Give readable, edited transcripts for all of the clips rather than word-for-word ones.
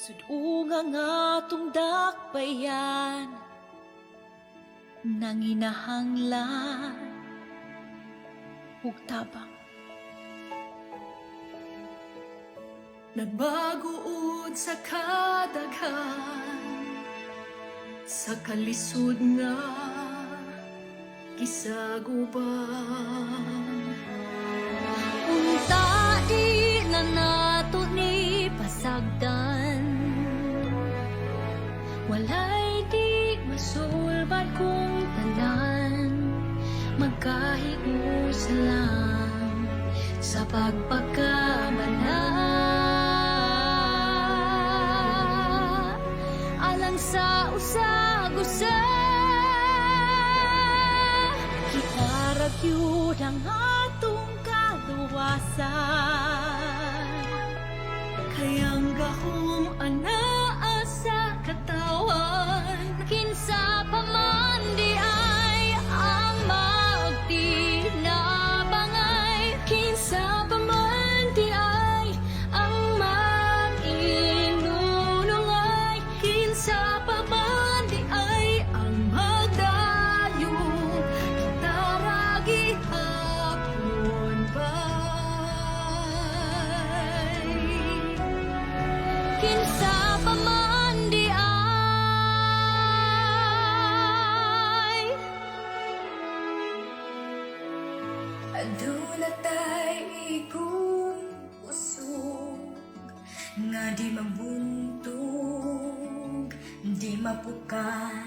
Sud-unga nga atong dakbayan, nanginahanglan ug tabang. Nagbaguod sa kadaghan sa kalisod nga gisaguban. Unta di na nato ni pasagdan. Walay di masulbad kung tanan magkahiusa lang sa pagpakamala alang sa usag-usa. Kita ra gyud ang atong kaluwasan. Kay ang gahom anaa sa katawhan. Kinsa pa man di ay ang magtinabangay? Kinsa pa man di ay ang mag-inunungay? Kinsa pa man di ay ang magdayon? Kita ra gihapon bay. Kinsa pa man di ay? Aduna tay igong kusog nga di mabuntog, di mapukan.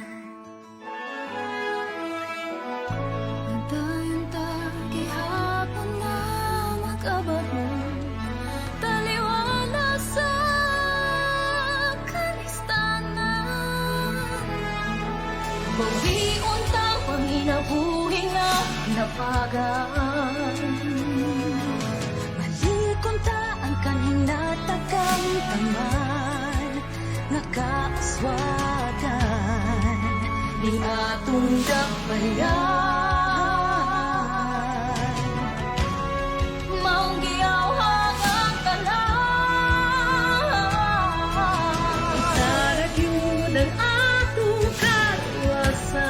Nagdayon ta gihapon nga makabarong taliwala sa kanistanan. Bawion ta panginabuhi nga napagaan. Malikon ta ang kanhing natakamtaman nga kaaswagan ning atong dakbayan. Maong giyawhang ang tanan. Kita ra gyud ang atong kaluwasan.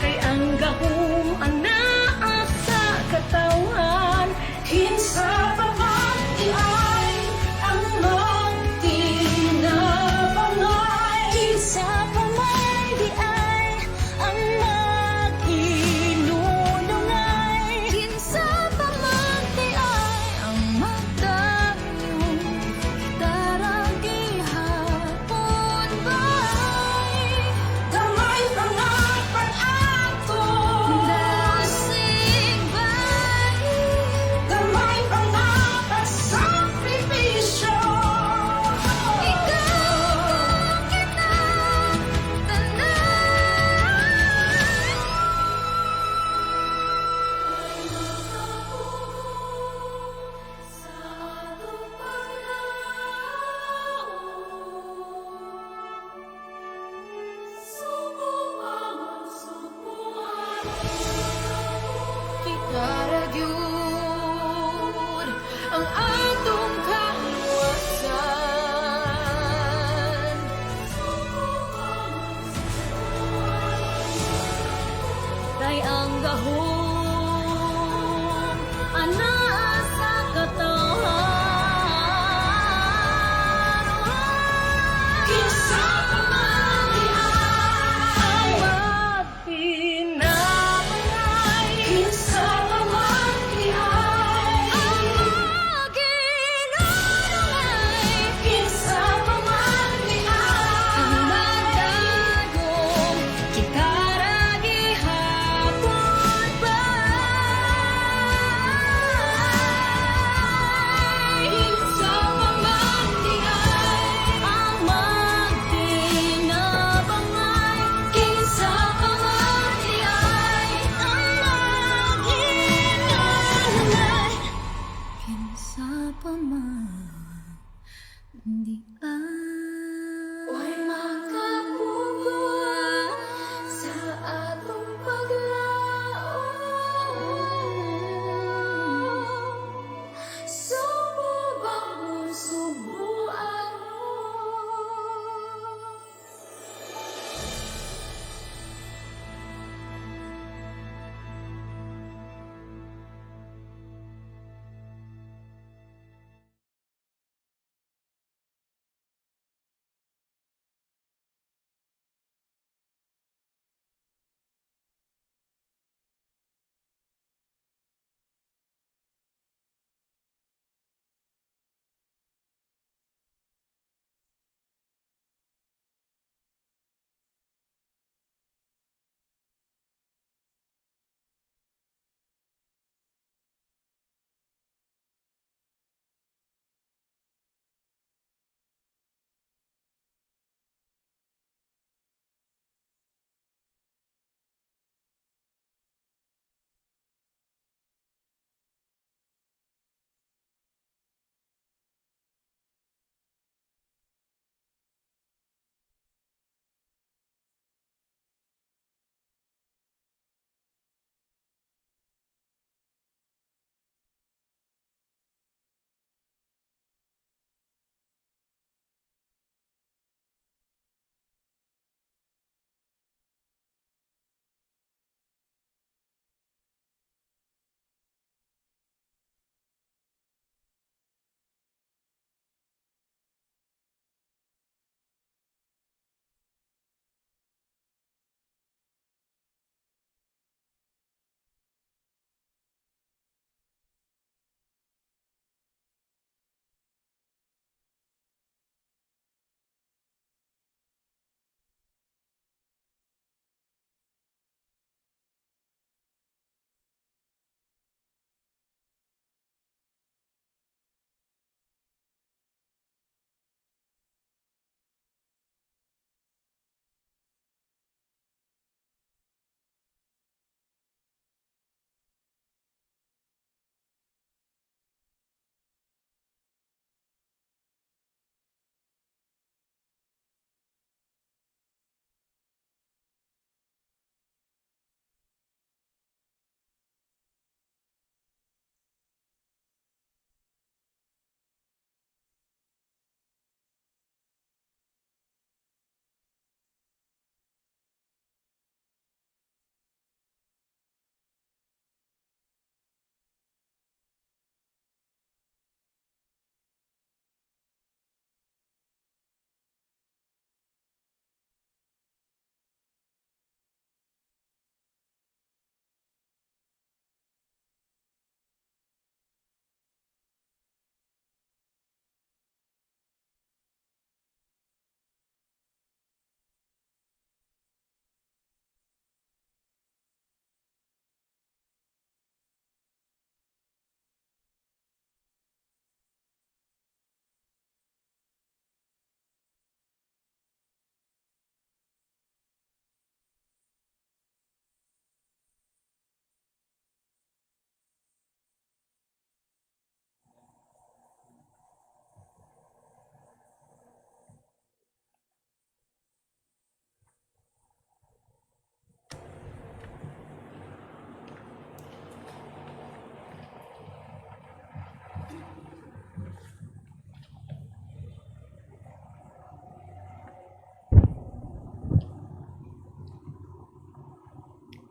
Kay ang gahom anaa sa katawhan. Kinsa pa man di ay ang magtinabangay? Kinsa pa man di ay ang mag-inunungay? Kinsa pa man di ay ang magdayon? Kita ra gihapon bay. Gamay pa nga pag-ato. Dasig bay. Gamay pa nga pagsakripisyo. Ikaw, ako, kita tanan. Sa atong paglaom, Sugpo sugpo. Kita ra gyud ang atong kaluwasan. Kay ang gahom anaa sa katawhan. Kinsa pa man di ay magtinabangay? Kinsa pa man di ay Ang mag-inunungay? Kinsa pa man di ay Ang magdagom? Kita ra gihapon bay.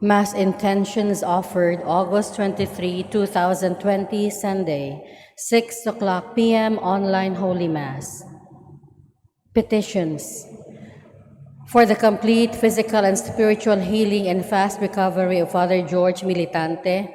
Mass intentions offered August 23, 2020, Sunday, 6 o'clock p.m. Online Holy Mass. Petitions. For the complete physical and spiritual healing and fast recovery of Father George Militante,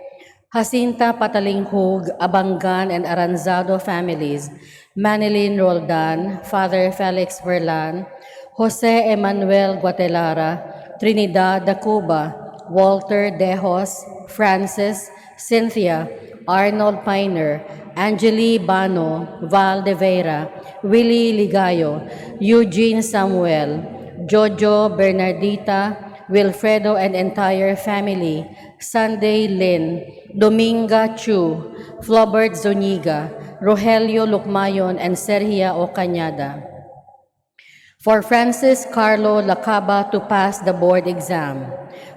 Jacinta Patalinghug, Abangan and Aranzado families, Manilyn Roldan, Father Felix Verlan, Jose Emmanuel Guatelara, Trinidad Dacuba, Walter Dejos, Francis, Cynthia, Arnold Piner, Angeli Bano, Val de Vera, Willie Ligayo, Eugene Samuel, Jojo Bernardita, Wilfredo and entire family, Sunday Lynn, Dominga Chu, Flobert Zuniga, Rogelio Lukmayon, and Sergia Ocañada. For Francis Carlo Lacaba to pass the board exam.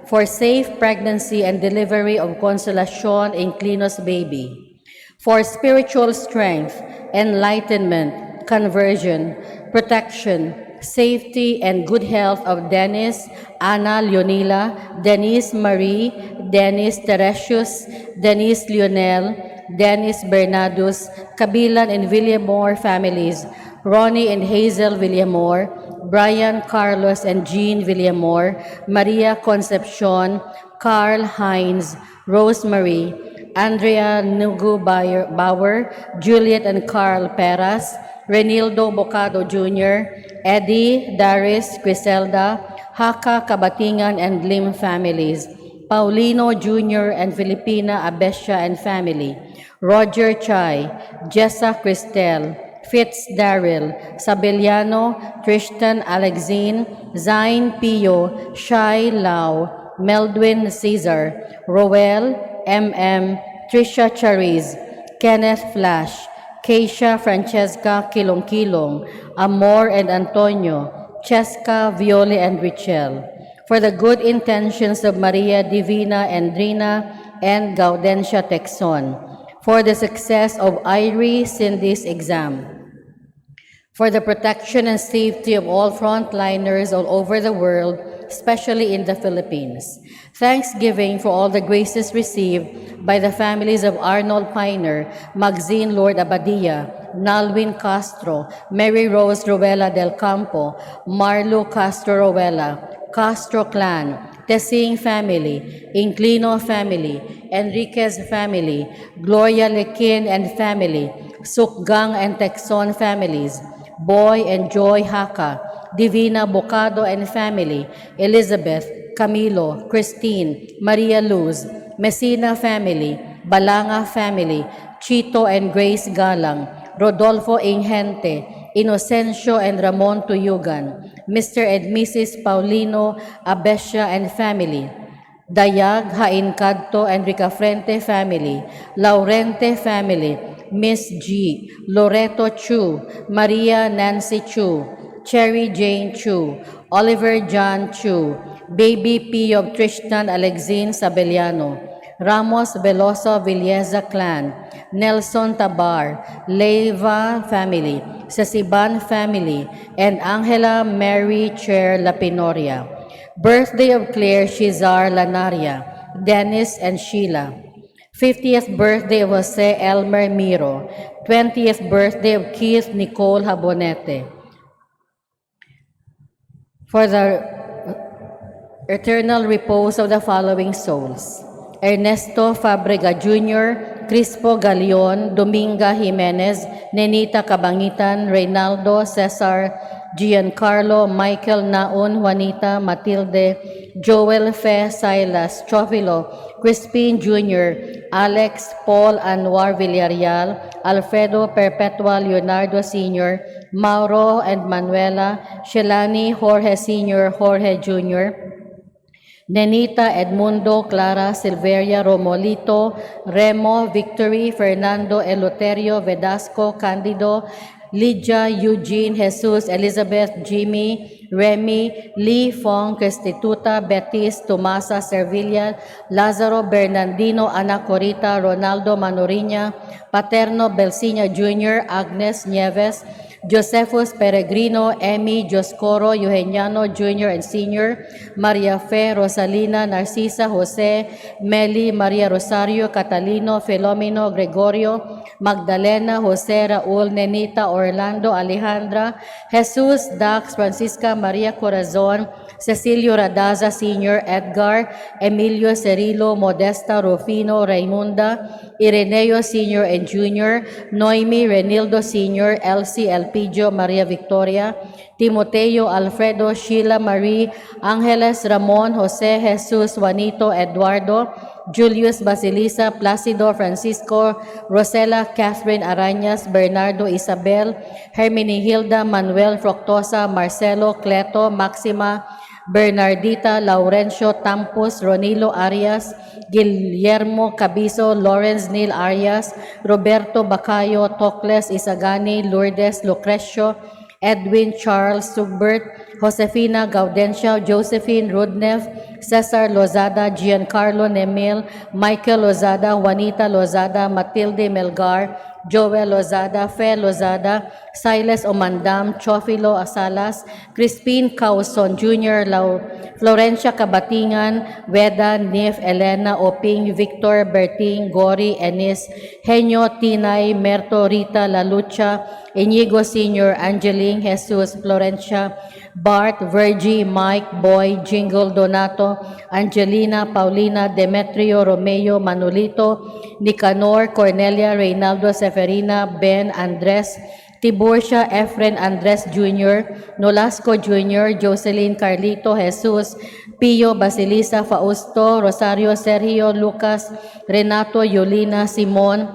For safe pregnancy and delivery of Consolacion Inclinos baby. For spiritual strength, enlightenment, conversion, protection, safety, and good health of Dennis, Ana Leonila, Denise Marie, Dennis Teresius, Denise Lionel, Dennis Bernardus, Kabilan and Villamor families, Ronnie and Hazel Villamor, Brian Carlos and Jean Villamor, Maria Concepcion, Carl Hines, Rosemary, Andrea Nugu Bauer, Juliet and Carl Peras, Renildo Bocado Jr., Eddie, Darius, Griselda, Haka Kabatingan and Lim families, Paulino Jr. and Filipina Abesha and family, Roger Chai, Jessa Cristel, Fitz Daryl, Sabeliano, Tristan Alexine, Zain Pio, Shai Lau, Meldwin Caesar, Roel, MM, Trisha Chariz, Kenneth Flash, Keisha Francesca Kilong-Kilong, Amor and Antonio, Cheska, Violi, and Richel. For the good intentions of Maria Divina Andrina and Gaudencia Texon. For the success of Irie Cindy's exam. For the protection and safety of all frontliners all over the world, especially in the Philippines. Thanksgiving for all the graces received by the families of Arnold Piner, Maxine Lord Abadia, Nalwin Castro, Mary Rose Ruela del Campo, Marlo Castro Ruela, Castro Clan, Tessing family, Inclino family, Enriquez family, Gloria Lequin and family, Sukgang and Texon families, Boy and Joy Haka, Divina Bocado and family, Elizabeth, Camilo, Christine, Maria Luz, Messina family, Balanga family, Chito and Grace Galang, Rodolfo Ingente, Inocencio and Ramon Tuyugan, Mr. and Mrs. Paulino Abesha and family, Dayag Haincadto and Ricafrente family, Laurente family, Miss G, Loreto Chu, Maria Nancy Chu, Cherry Jane Chu, Oliver John Chu, Baby P of Tristan Alexine Sabeliano, Ramos Veloso Villeza Clan, Nelson Tabar, Leiva family, Sesiban family, and Angela Mary Chair Lapinoria. Birthday of Claire Shizar Lanaria, Dennis and Sheila. 50th birthday of Jose Elmer Miro, 20th birthday of Keith Nicole Habonete. For the eternal repose of the following souls: Ernesto Fabrega Jr., Crispo Galion, Dominga Jimenez, Nenita Cabangitan, Reynaldo, Cesar, Giancarlo, Michael Naon, Juanita, Matilde, Joel Fe, Silas, Chofilo, Crispin Jr., Alex, Paul Anwar Villarreal, Alfredo Perpetua Leonardo Sr., Mauro and Manuela, Shelani Jorge Sr., Jorge Jr., Nenita, Edmundo, Clara, Silveria, Romolito, Remo, Victory, Fernando, Eleuterio, Vedasco, Candido, Lydia, Eugene, Jesus, Elizabeth, Jimmy, Remy, Lee, Fong, Cristituta, Betis, Tomasa, Servilla, Lazaro, Bernardino, Ana Corita, Ronaldo Manoriña, Paterno Belsiña Jr., Agnes Nieves, Josephus Peregrino, Emmy, Joscoro, Eugeniano Jr. and Sr., Maria Fe, Rosalina, Narcisa, Jose, Meli, Maria Rosario, Catalino, Filomeno, Gregorio, Magdalena, Jose, Raul, Nenita, Orlando, Alejandra, Jesus, Dax, Francisca, Maria Corazon, Cecilio Radaza Sr., Edgar, Emilio Cerilo, Modesta, Rufino, Raimunda, Ireneo Sr. and Jr., Noemi, Renildo Sr., Elsie Elpidio, Maria Victoria, Timoteo, Alfredo, Sheila Marie, Angeles, Ramon, Jose, Jesus, Juanito, Eduardo, Julius Basilisa, Placido, Francisco, Rosela, Catherine Arañas, Bernardo, Isabel, Hermenigilda, Manuel, Fructosa, Marcelo, Cleto, Maxima, Bernardita, Laurencio, Tampos, Ronilo Arias, Guillermo Cabiso, Lawrence Neil Arias, Roberto Bacayo, Tocles, Isagani, Lourdes, Lucrecio, Edwin Charles Sugbert, Josefina Gaudencia, Josephine Rudnev, Cesar Lozada, Giancarlo Nemil, Michael Lozada, Juanita Lozada, Matilde Melgar, Joel Lozada, Fe Lozada, Silas Omandam, Chofilo Asalas, Crispin Causon Jr., Florencia Cabatingan, Weda, Nif, Elena, Oping, Victor, Berting, Gori, Enis, Henyo, Tinay, Merto, Rita, Lalucha, Inigo Sr., Angeline, Jesus, Florencia, Bart, Virgie, Mike, Boy, Jingle, Donato, Angelina, Paulina, Demetrio, Romeo, Manolito, Nicanor, Cornelia, Reynaldo, Seferina, Ben, Andres, Tiburcia, Efren Andres Jr., Nolasco Jr., Jocelyn Carlito, Jesus, Pio, Basilisa, Fausto, Rosario, Sergio, Lucas, Renato, Yolina, Simon,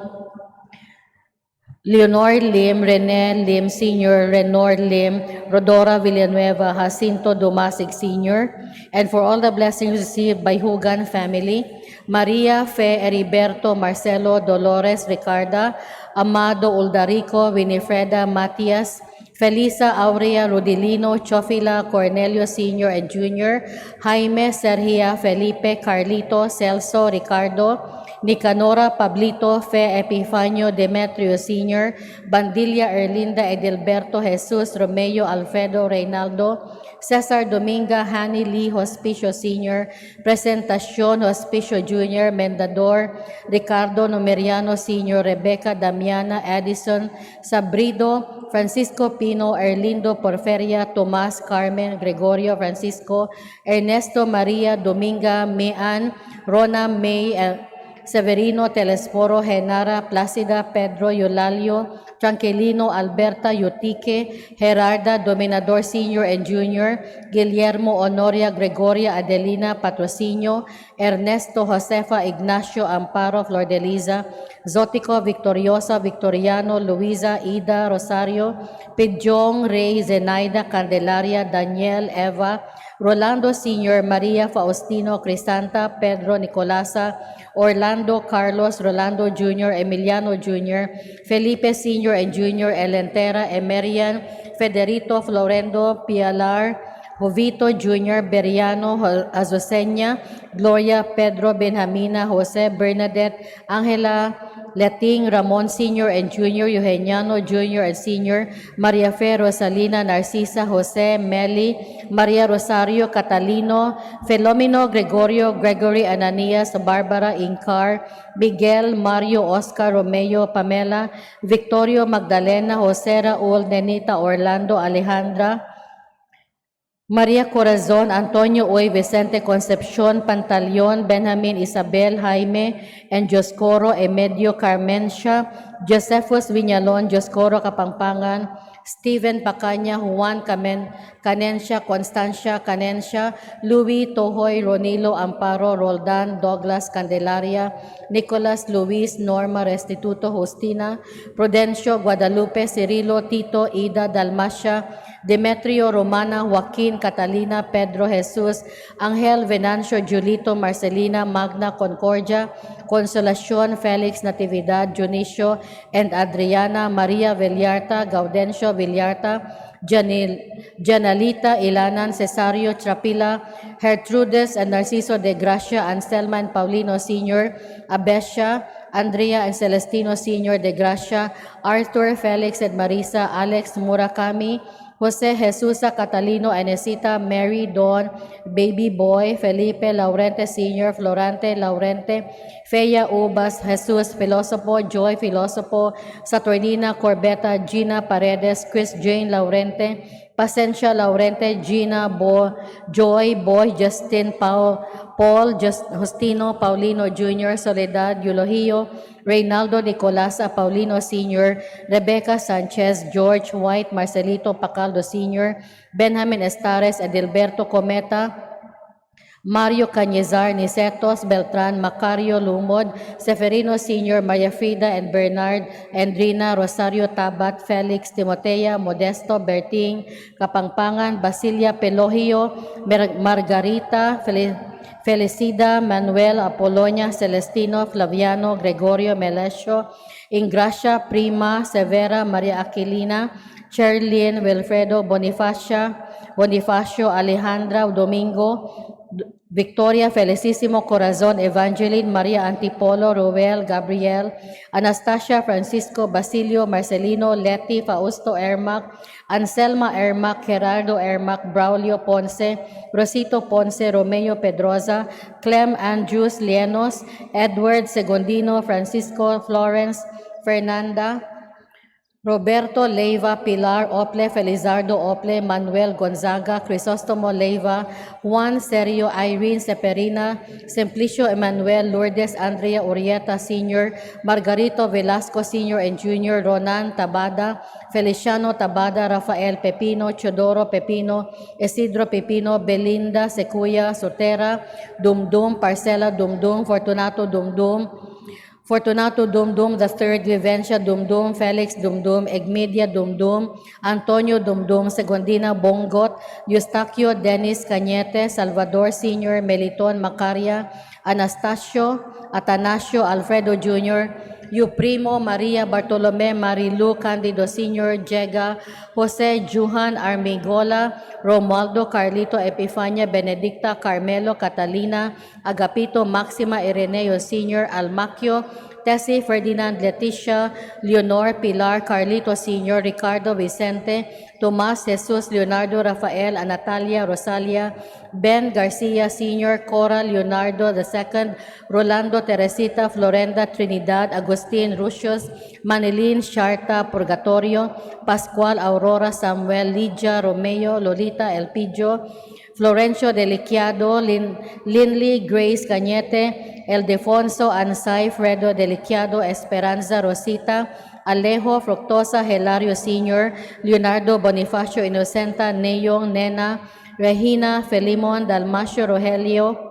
Leonor Lim, Rene Lim Sr., Renor Lim, Rodora Villanueva, Jacinto Dumasig Sr., and for all the blessings received by Hugan family, Maria Fe Heriberto, Marcelo, Dolores, Ricarda, Amado Uldarico, Winifreda Matias, Felisa Aurea Rodilino, Chofila, Cornelio Sr. and Jr., Jaime, Sergia, Felipe, Carlito, Celso, Ricardo, Nicanora, Pablito, Fe Epifanio, Demetrio Sr., Bandilla, Erlinda, Edelberto, Jesus, Romeo, Alfredo, Reynaldo, Cesar Dominga, Hani Lee, Hospicio Sr., Presentacion, Hospicio Jr., Mendador, Ricardo Numeriano Sr., Rebecca Damiana, Addison, Sabrido, Francisco Pino, Erlindo Porferia, Tomas, Carmen, Gregorio, Francisco, Ernesto Maria, Dominga, Mean, Rona May, Severino, Telesforo, Genara, Placida, Pedro, Eulalio, Tranquilino, Alberta, Yutique, Gerarda, Dominador Sr. and Jr., Guillermo, Honoria, Gregoria, Adelina, Patrocinio, Ernesto, Josefa, Ignacio, Amparo, Flordeliza, Zotico, Victoriosa, Victoriano, Luisa, Ida, Rosario, Pidjong, Rey, Zenaida, Candelaria, Daniel, Eva, Rolando Sr., Maria Faustino, Crisanta, Pedro, Nicolasa, Orlando, Carlos, Rolando Jr., Emiliano Jr., Felipe Sr. and Jr., Elentera, Emerian, Federito, Florendo, Pialar, Jovito Jr., Beriano, Azucena, Gloria, Pedro, Benjamina, Jose, Bernadette, Angela, Leting, Ramon Sr. and Jr., Eugeniano Jr. and Sr., Maria Fe, Rosalina, Narcisa, Jose, Meli, Maria Rosario, Catalino, Felomino, Gregorio, Gregory, Ananias, Barbara, Incar, Miguel, Mario, Oscar, Romeo, Pamela, Victorio, Magdalena, Jose, Raul, Nenita, Orlando, Alejandra, Maria Corazon, Antonio Uy, Vicente Concepcion, Pantaleon, Benjamin, Isabel, Jaime, and Joscoro, Emedio, Carmencia, Josephus Viñalon, Joscoro Kapangpangan, Stephen Pacaña, Juan Camen, Canencia, Constancia, Canencia, Louis Tohoy, Ronilo Amparo, Roldan, Douglas, Candelaria, Nicolas, Luis, Norma, Restituto, Justina, Prudencio, Guadalupe, Cirilo, Tito, Ida, Dalmacia, Demetrio, Romana, Joaquin, Catalina, Pedro, Jesus, Angel, Venancio, Julito, Marcelina, Magna, Concordia, Consolacion, Felix, Natividad, Junicio, and Adriana, Maria Villarta, Gaudencio Villarta, Janil, Janalita, Ilanan, Cesario, Trapila, Gertrudes, and Narciso de Gracia, Anselma and Paulino Sr., Abesia, Andrea and Celestino Sr. De Gracia, Arthur, Felix and Marisa, Alex Murakami, Jose Jesusa Catalino Anesita, Mary Don, Baby Boy, Felipe Laurente Sr., Florante Laurente, Feya Ubas, Jesus Filosopo, Joy Filosopo, Saturnina Corbeta, Gina Paredes, Chris Jane Laurente, Pacencia Laurente, Gina Bo, Joy Boy, Justin Pau, Paul, Justino Paulino Jr., Soledad Eulogio, Reynaldo Nicolasa Paulino Sr., Rebecca Sanchez, George White, Marcelito Pacaldo Sr., Benjamin Estares, Edilberto Cometa, Mario Cañezar, Nicetos Beltran, Macario Lumod, Seferino Sr., Maria Frida and Bernard, Endrina, Rosario Tabat, Felix Timotea, Modesto Berting, Kapangpangan, Basilia Pelogio, Margarita, Felicida, Manuel, Apolonia, Celestino, Flaviano, Gregorio, Melesio, Ingracia, Prima, Severa, Maria Aquilina, Cherlin, Wilfredo, Bonifacia, Bonifacio, Alejandra, Domingo, Victoria, Felicissimo Corazon, Evangeline, Maria Antipolo, Ruel, Gabriel, Anastasia, Francisco, Basilio, Marcelino, Letty, Fausto Ermac, Anselma Ermac, Gerardo Ermac, Braulio Ponce, Rosito Ponce, Romeo Pedroza, Clem Andrews Lienos, Edward Segondino, Francisco Florence, Fernanda, Roberto Leiva, Pilar Ople, Felizardo Ople, Manuel Gonzaga, Crisostomo Leiva, Juan Serio, Irene Seperina, Simplicio Emmanuel, Lourdes Andrea Urieta Sr., Margarito Velasco Sr. and Jr., Ronan Tabada, Feliciano Tabada, Rafael Pepino, Chodoro Pepino, Isidro Pepino, Belinda Secuya Sotera, Dumdum, Parcela Dumdum, Fortunato Dumdum, Fortunato Dumdum the Third, Vivencia Dumdum, Felix Dumdum, Egmedia Dumdum, Antonio Dumdum, Segundina Bongot, Eustaquio Dennis Cañete, Salvador Sr., Meliton Macaria, Anastasio, Atanasio Alfredo Jr., Euprimo Maria Bartolome Marilu Candido Sr., Jega, Jose Juhan Armigola, Romualdo Carlito Epifania Benedicta Carmelo Catalina, Agapito Maxima Ireneo Sr., Almaquio, Tessie Ferdinand Leticia, Leonor Pilar Carlito Sr., Ricardo Vicente, Tomas Jesus Leonardo Rafael, Anatalia Rosalia, Ben Garcia Sr., Cora Leonardo II, Rolando Teresita Florenda Trinidad, Agustin Rusios, Manilin Sharta Purgatorio, Pascual Aurora Samuel Lidia Romeo Lolita Elpidio, Florencio Deliquiado, Linley Grace Cañete, Eldefonso Ansay, Fredo Deliquiado, Esperanza Rosita, Alejo Fructosa Hilario Sr., Leonardo Bonifacio Inocenta, Neyong Nena, Regina Felimon Dalmacio Rogelio,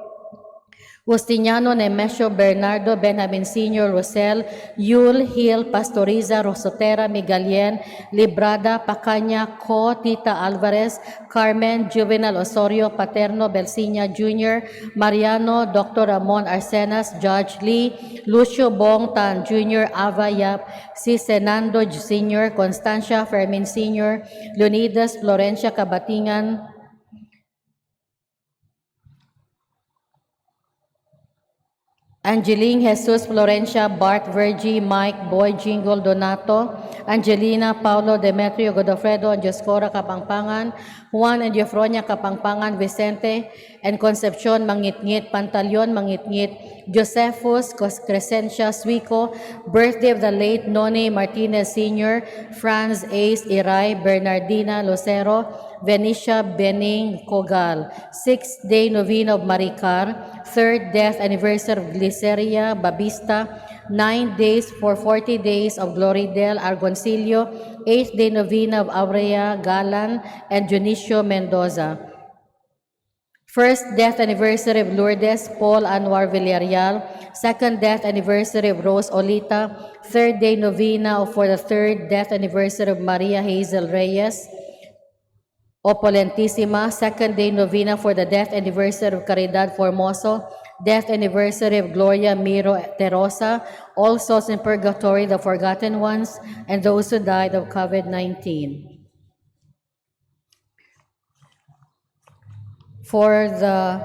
Justiniano Nemesio Bernardo Benjamin Sr. Rosel, Yul Hill Pastoriza Rosotera Migalien, Librada Pacaña Co Tita Alvarez, Carmen Juvenal Osorio Paterno Belsiña Jr., Mariano Dr. Ramon Arsenas, Judge Lee, Lucio Bong Tan Jr., Ava Yap, Sisenando Sr., Constancia Fermin Sr., Leonidas Florencia Cabatingan, Angeline Jesus Florencia, Bart Virgie, Mike Boy Jingle Donato, Angelina Paulo Demetrio Godofredo and Dioscora Kapangpangan, Juan and Eufronia Kapangpangan Vicente and Concepcion Mangitngit, Pantaleon Mangitngit, Josephus Crescencia Suico, birthday of the late Noni Martinez Sr., Franz Ace Iray, Bernardina Lucero, Venetia Bening Kogal, sixth-day novena of Maricar, third death anniversary of Gliceria Babista, 9 days for 40 days of Gloridel Argoncillo, eighth-day novena of Aurea Galan and Dionisio Mendoza. First death anniversary of Lourdes Paul Anwar Villarreal, second death anniversary of Rose Olita, third day novena for the third death anniversary of Maria Hazel Reyes, Opulentissima, second day novena for the death anniversary of Caridad Formoso, death anniversary of Gloria Miro Terosa, all souls in purgatory, the forgotten ones, and those who died of COVID-19. For the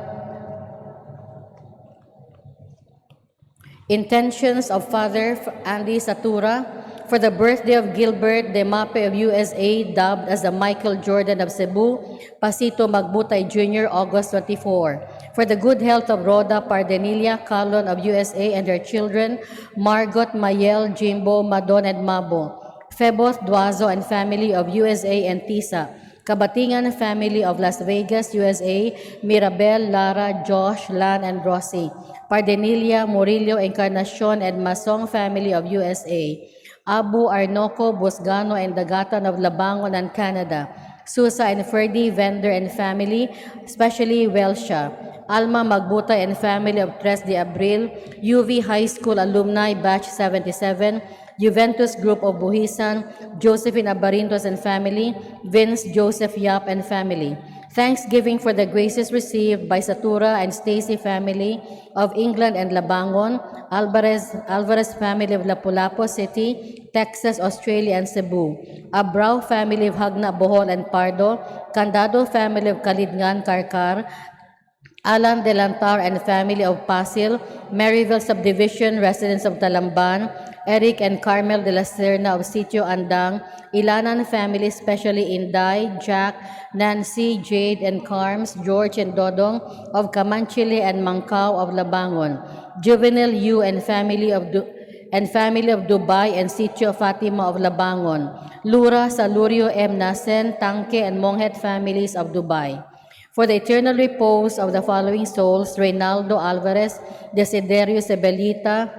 Intentions of Father Andy Satura for the birthday of Gilbert Demape of USA, dubbed as the Michael Jordan of Cebu, Pasito Magbutay Jr., August 24. For the good health of Rhoda Pardenilla Calon of USA and her children, Margot, Mayel, Jimbo, Madon, and Mabo. Febos Duazo and family of USA and Tisa. Kabatingan family of Las Vegas, USA, Mirabel, Lara, Josh, Lan, and Rossi. Pardenilla, Murillo, Encarnacion, and Masong family of USA. Abu Arnoco, Busgano, and Dagatan of Labangon and Canada. Susa and Ferdy, Vendor and family, especially Welsha. Alma Magbutay and family of Tres de Abril, UV High School Alumni Batch 77, Juventus Group of Buhisan, Josephine Abarintos and family, Vince Joseph Yap and family. Thanksgiving for the graces received by Satura and Stacy family of England and Labangon, Alvarez family of Lapu-Lapu City, Texas, Australia, and Cebu, Abrao family of Hagna, Bohol, and Pardo, Candado family of Kalidngan, Karkar, Alan Delantar and family of Pasil, Maryville Subdivision, residents of Talamban, Eric and Carmel de la Serna of Sitio Andang, Ilanan family, especially Inday, Jack, Nancy, Jade, and Carms, George and Dodong of Camanchile and Mangkao of Labangon, Juvenile U and family of Dubai and Sitio Fatima of Labangon, Lura Salurio M. Nasen, Tangke and Monghet families of Dubai. For the eternal repose of the following souls: Reynaldo Alvarez, Desiderio Sebelita,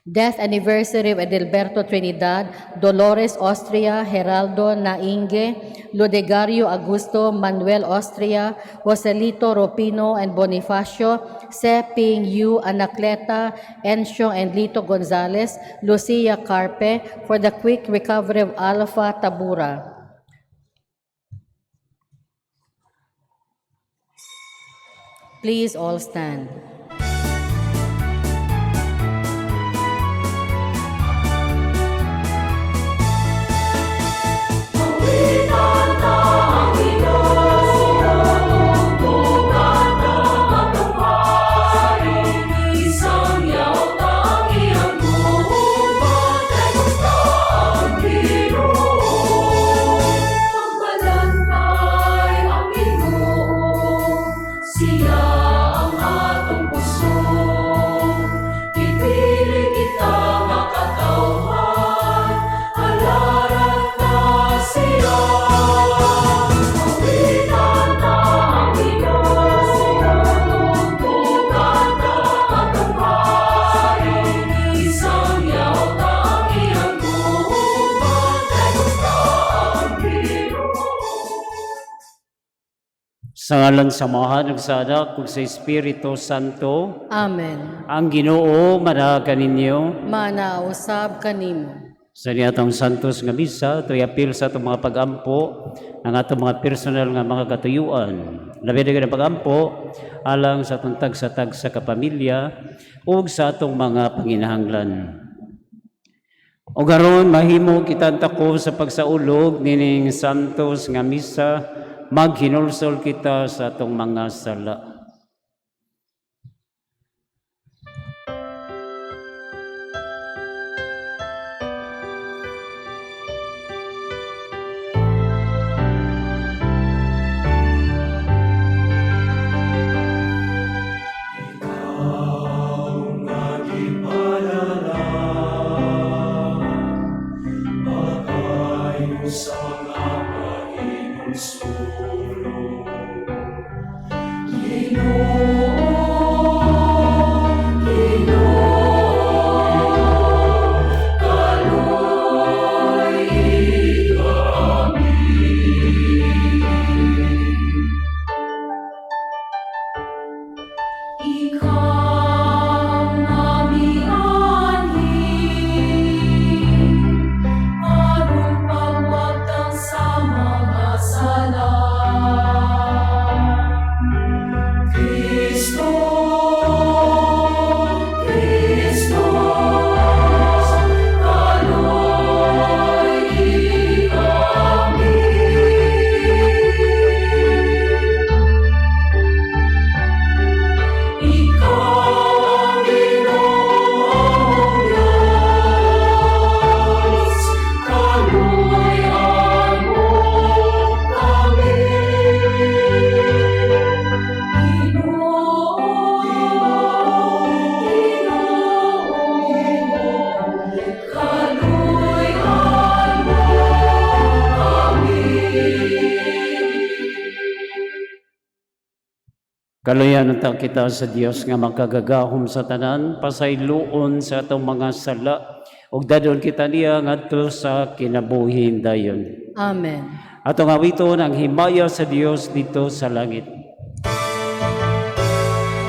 death anniversary of Edelberto Trinidad, Dolores Austria, Geraldo Nainge, Ludegario Augusto, Manuel Austria, Joselito Ropino and Bonifacio, Se Ping Yu Anacleta, Encio and Lito Gonzalez, Lucia Carpe, for the quick recovery of Alpha Tabura. Please all stand. Awitan ta ang Ginoo, tugtugan ta atong Hari, Isangyaw ta ang iyang gubat, kay ta ang Ginoo. Pagbalantay ang Ginoo, siya ang atong kusog. Gipili kita nga katawhan, halaran ta siya. Awitan ta ang Ginoo, tugtugan ta atong Hari, Isangyaw ta ang iyang gubat, kay ta ang Ginoo. Sa ngalan sa Amahan, ug sa Anak, ug sa Espiritu Santo, Amen. Ang Ginoo manaa kaninyo. Manausab kanimo. Sa niatong Santos nga misa, ito'y apil sa atong mga pagampo, ang atong mga personal nga mga katuyuan. Labi na ang pagampo, alang sa atong tagsa-tagsa kapamilya, ug sa atong mga panginahanglan. O garon mahimo kita tako sa pagsaulog nining Santos nga misa, maghinulsol kita sa atong mga sala. Sa mga pahinulsolo. Kaluyan unta kita sa Dios nga makagagahom sa tanan, pasayloon sa atong mga sala ug dadon kita niya ngadto sa kinabuhing dayon. Amen. Atong awiton ang himaya sa Dios didto sa langit.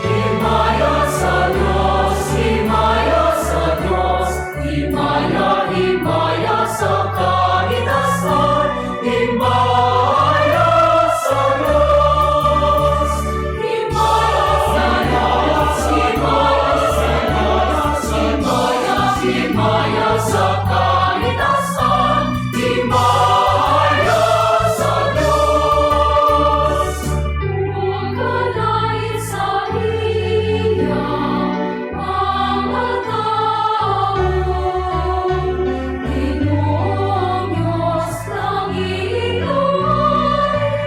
Himaya sa Diyos, himaya sa Diyos, himaya, himaya sa kaitasan, himaya sa Diyos. Himaya sa Diyos, himaya sa Diyos, himaya, himaya sa kaitasan, himaya sa Diyos. Ug sa iya mga tao, Ginoong Diyos langit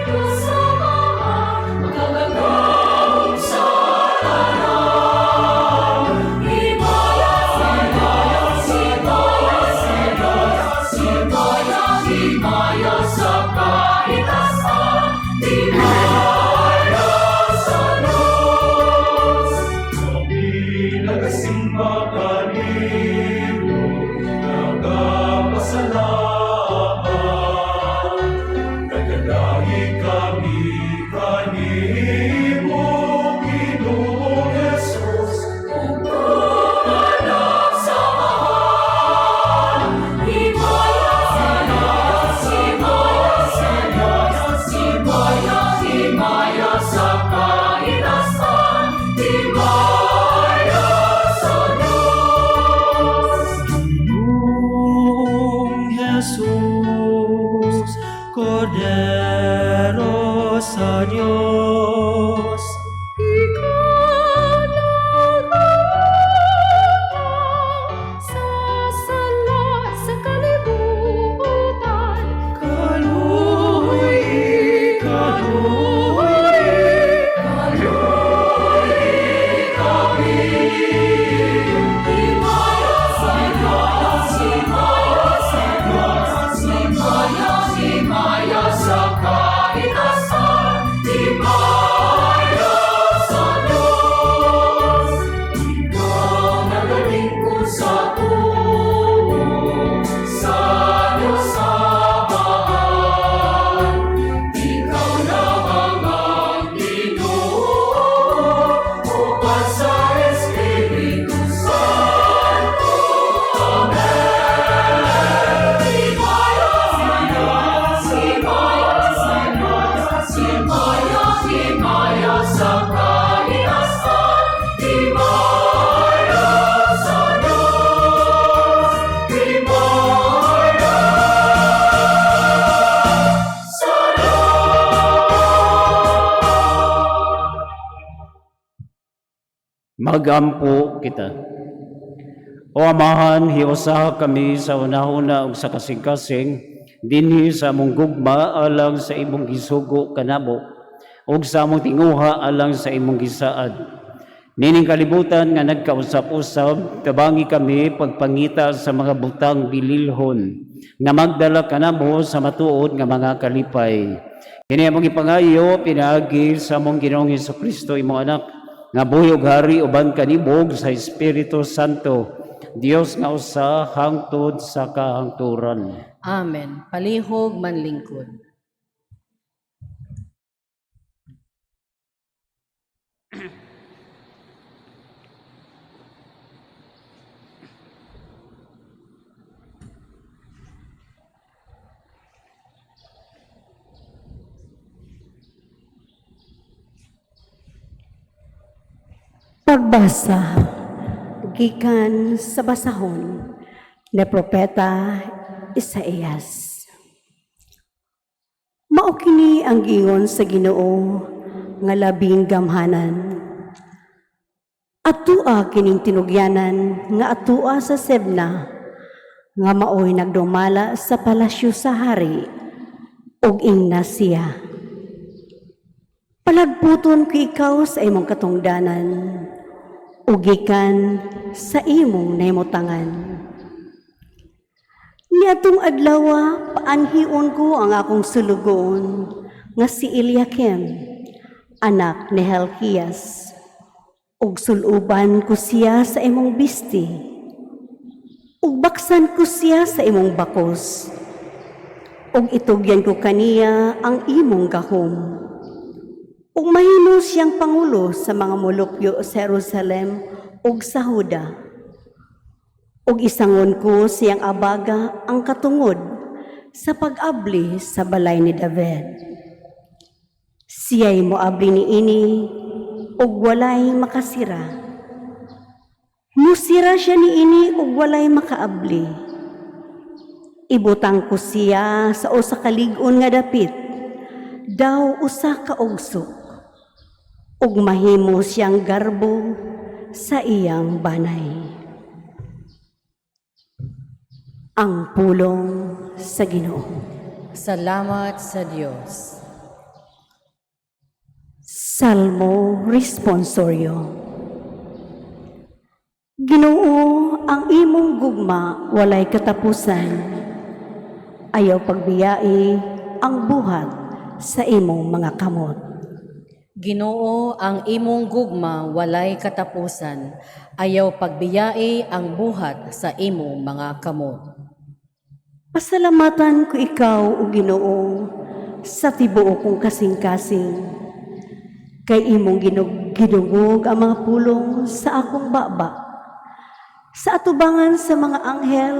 Diyos Amahan, Makagagahom sa tanan. Himaya sa Diyos, himaya sa Diyos, himaya, himaya sa kaitasan, himaya sa Diyos. Kami nagasimba kanimo, nagapasalamat. Nagadagi kami kanimo, Ginoong Jesus. Anak sa Amahan. Himaya sa Diyos, himaya sa Diyos, himaya, himaya sa kaitasan, himaya sa Diyos. Ginoong Jesus, Kordero sa Diyos. Ikaw nag-utang sa sala sa kalibutan. Kaluoy, kaluoy, Himaya sa Diyos, himaya sa Diyos, himaya, himaya sa kaitasan, himaya sa Diyos. Ikaw nagalingkod sa tubo, sa Diyos Amahan. Ikaw lamang ang Ginoo, uban sa Espiritu Santo. Amen. Himaya sa Diyos, himaya sa Diyos, himaya, himaya sa kaitasan, himaya sa Diyos, himaya sa Diyos. Magampo kita. O Amahan, hiusaha kami sa unahuna ug sa kasing-kasing dinhi sa among gugma alang sa imong gisugo kanamo ug sa among tinguha alang sa imong gisaad. Nining kalibutan nga nagkausap-usab, tabangi kami pagpangita sa mga butang bililhon nga magdala kanamo sa matuod nga mga kalipay. Kini among ipangayo pinaagi sa among Ginoong Kristo, imong anak, nga buhi ug hari uban kanimo ug sa Espiritu Santo, Dios nga usa hangtod sa kahangturan. Amen. Palihog manlingkod. Pagbasa gikan sa basahon ni Propeta Isaías. Mao kini ang giingon sa Ginoo nga labing gamhanan. Atua kining tinugyanan nga atua sa Sebna nga maoy nagdumala sa palasyo sa hari ug ingna siya. Palagputon ko ikaw sa imong katungdanan ug gikan sa imong nahimutangan. Niadtong adlawa, paanhion ko ang akong sulugoon nga si Eliakim. anak ni Helkias, ug suluban ko siya sa imong bisti, ug baksan ko siya sa imong bakos, ug itugyan ko kaniya ang imong gahom. Ug mahimo siyang pangulo sa mga molupyo sa Jerusalem ug sa Huda. Ug isangon ko siyang abaga ang katungod sa pag-abli sa balay ni David. Siya'y moabli niini ug walay makasira. Musira siya niini ug walay makaabli. Ibutang ko siya sa usa ka lig-on nga dapit, daw usa ka ogsok, ug mahimo siyang garbo sa iyang banay. Ang pulong sa Ginoo. Salamat sa Dios. Salmo Responsorio. Ginoo, ang imong gugma walay katapusan. Ayaw pagbiyai ang buhat sa imong mga kamot. Ginoo, ang imong gugma walay katapusan. Ayaw pagbiyai ang buhat sa imong mga kamot. Pasalamatan ko ikaw, o Ginoo, sa tibuok kong kasing-kasing. Kay imong gidungog ang mga pulong sa akong baba. Sa atubangan sa mga anghel,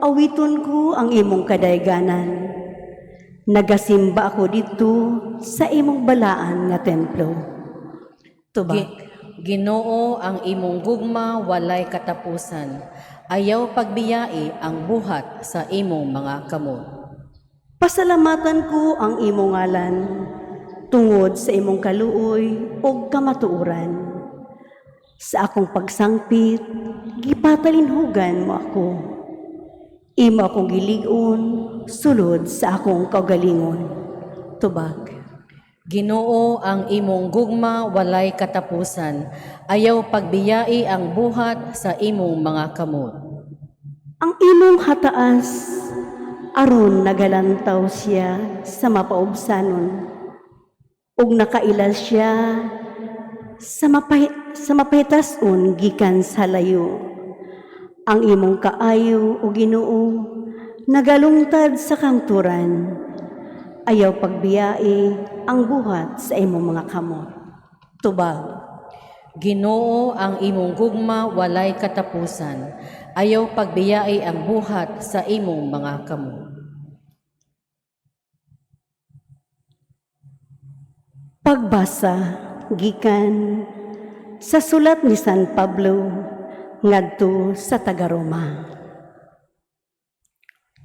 awiton ko ang imong kadayganan. Nagasimba ako didto sa imong balaan nga templo. Tubag. Ginoo, ang imong gugma walay katapusan. Ayaw pagbiyai ang buhat sa imong mga kamot. Pasalamatan ko ang imong ngalan tungod sa imong kaluoy ug kamatuoran. Sa akong pagsangpit, gipatalinhugan mo ako. Imo akong gilig-on sulod sa akong kaugalingon. Tubag. Ginoo, ang imong gugma walay katapusan. Ayaw pagbiyai ang buhat sa imong mga kamot. Ang imong hataas aron nagalantaw siya sa mapaubsanon ug nakaila siya sa mapahitason gikan sa layo. Ang imong kaayo, o Ginoo, nagalungtad sa kangturan. Ayaw pagbiyai ang buhat sa imong mga kamot. Tubag. Ginoo, ang imong gugma walay katapusan. Ayaw pagbiyai ang buhat sa imong mga kamot. Pagbasa gikan sa sulat ni San Pablo ngadto sa taga-Roma.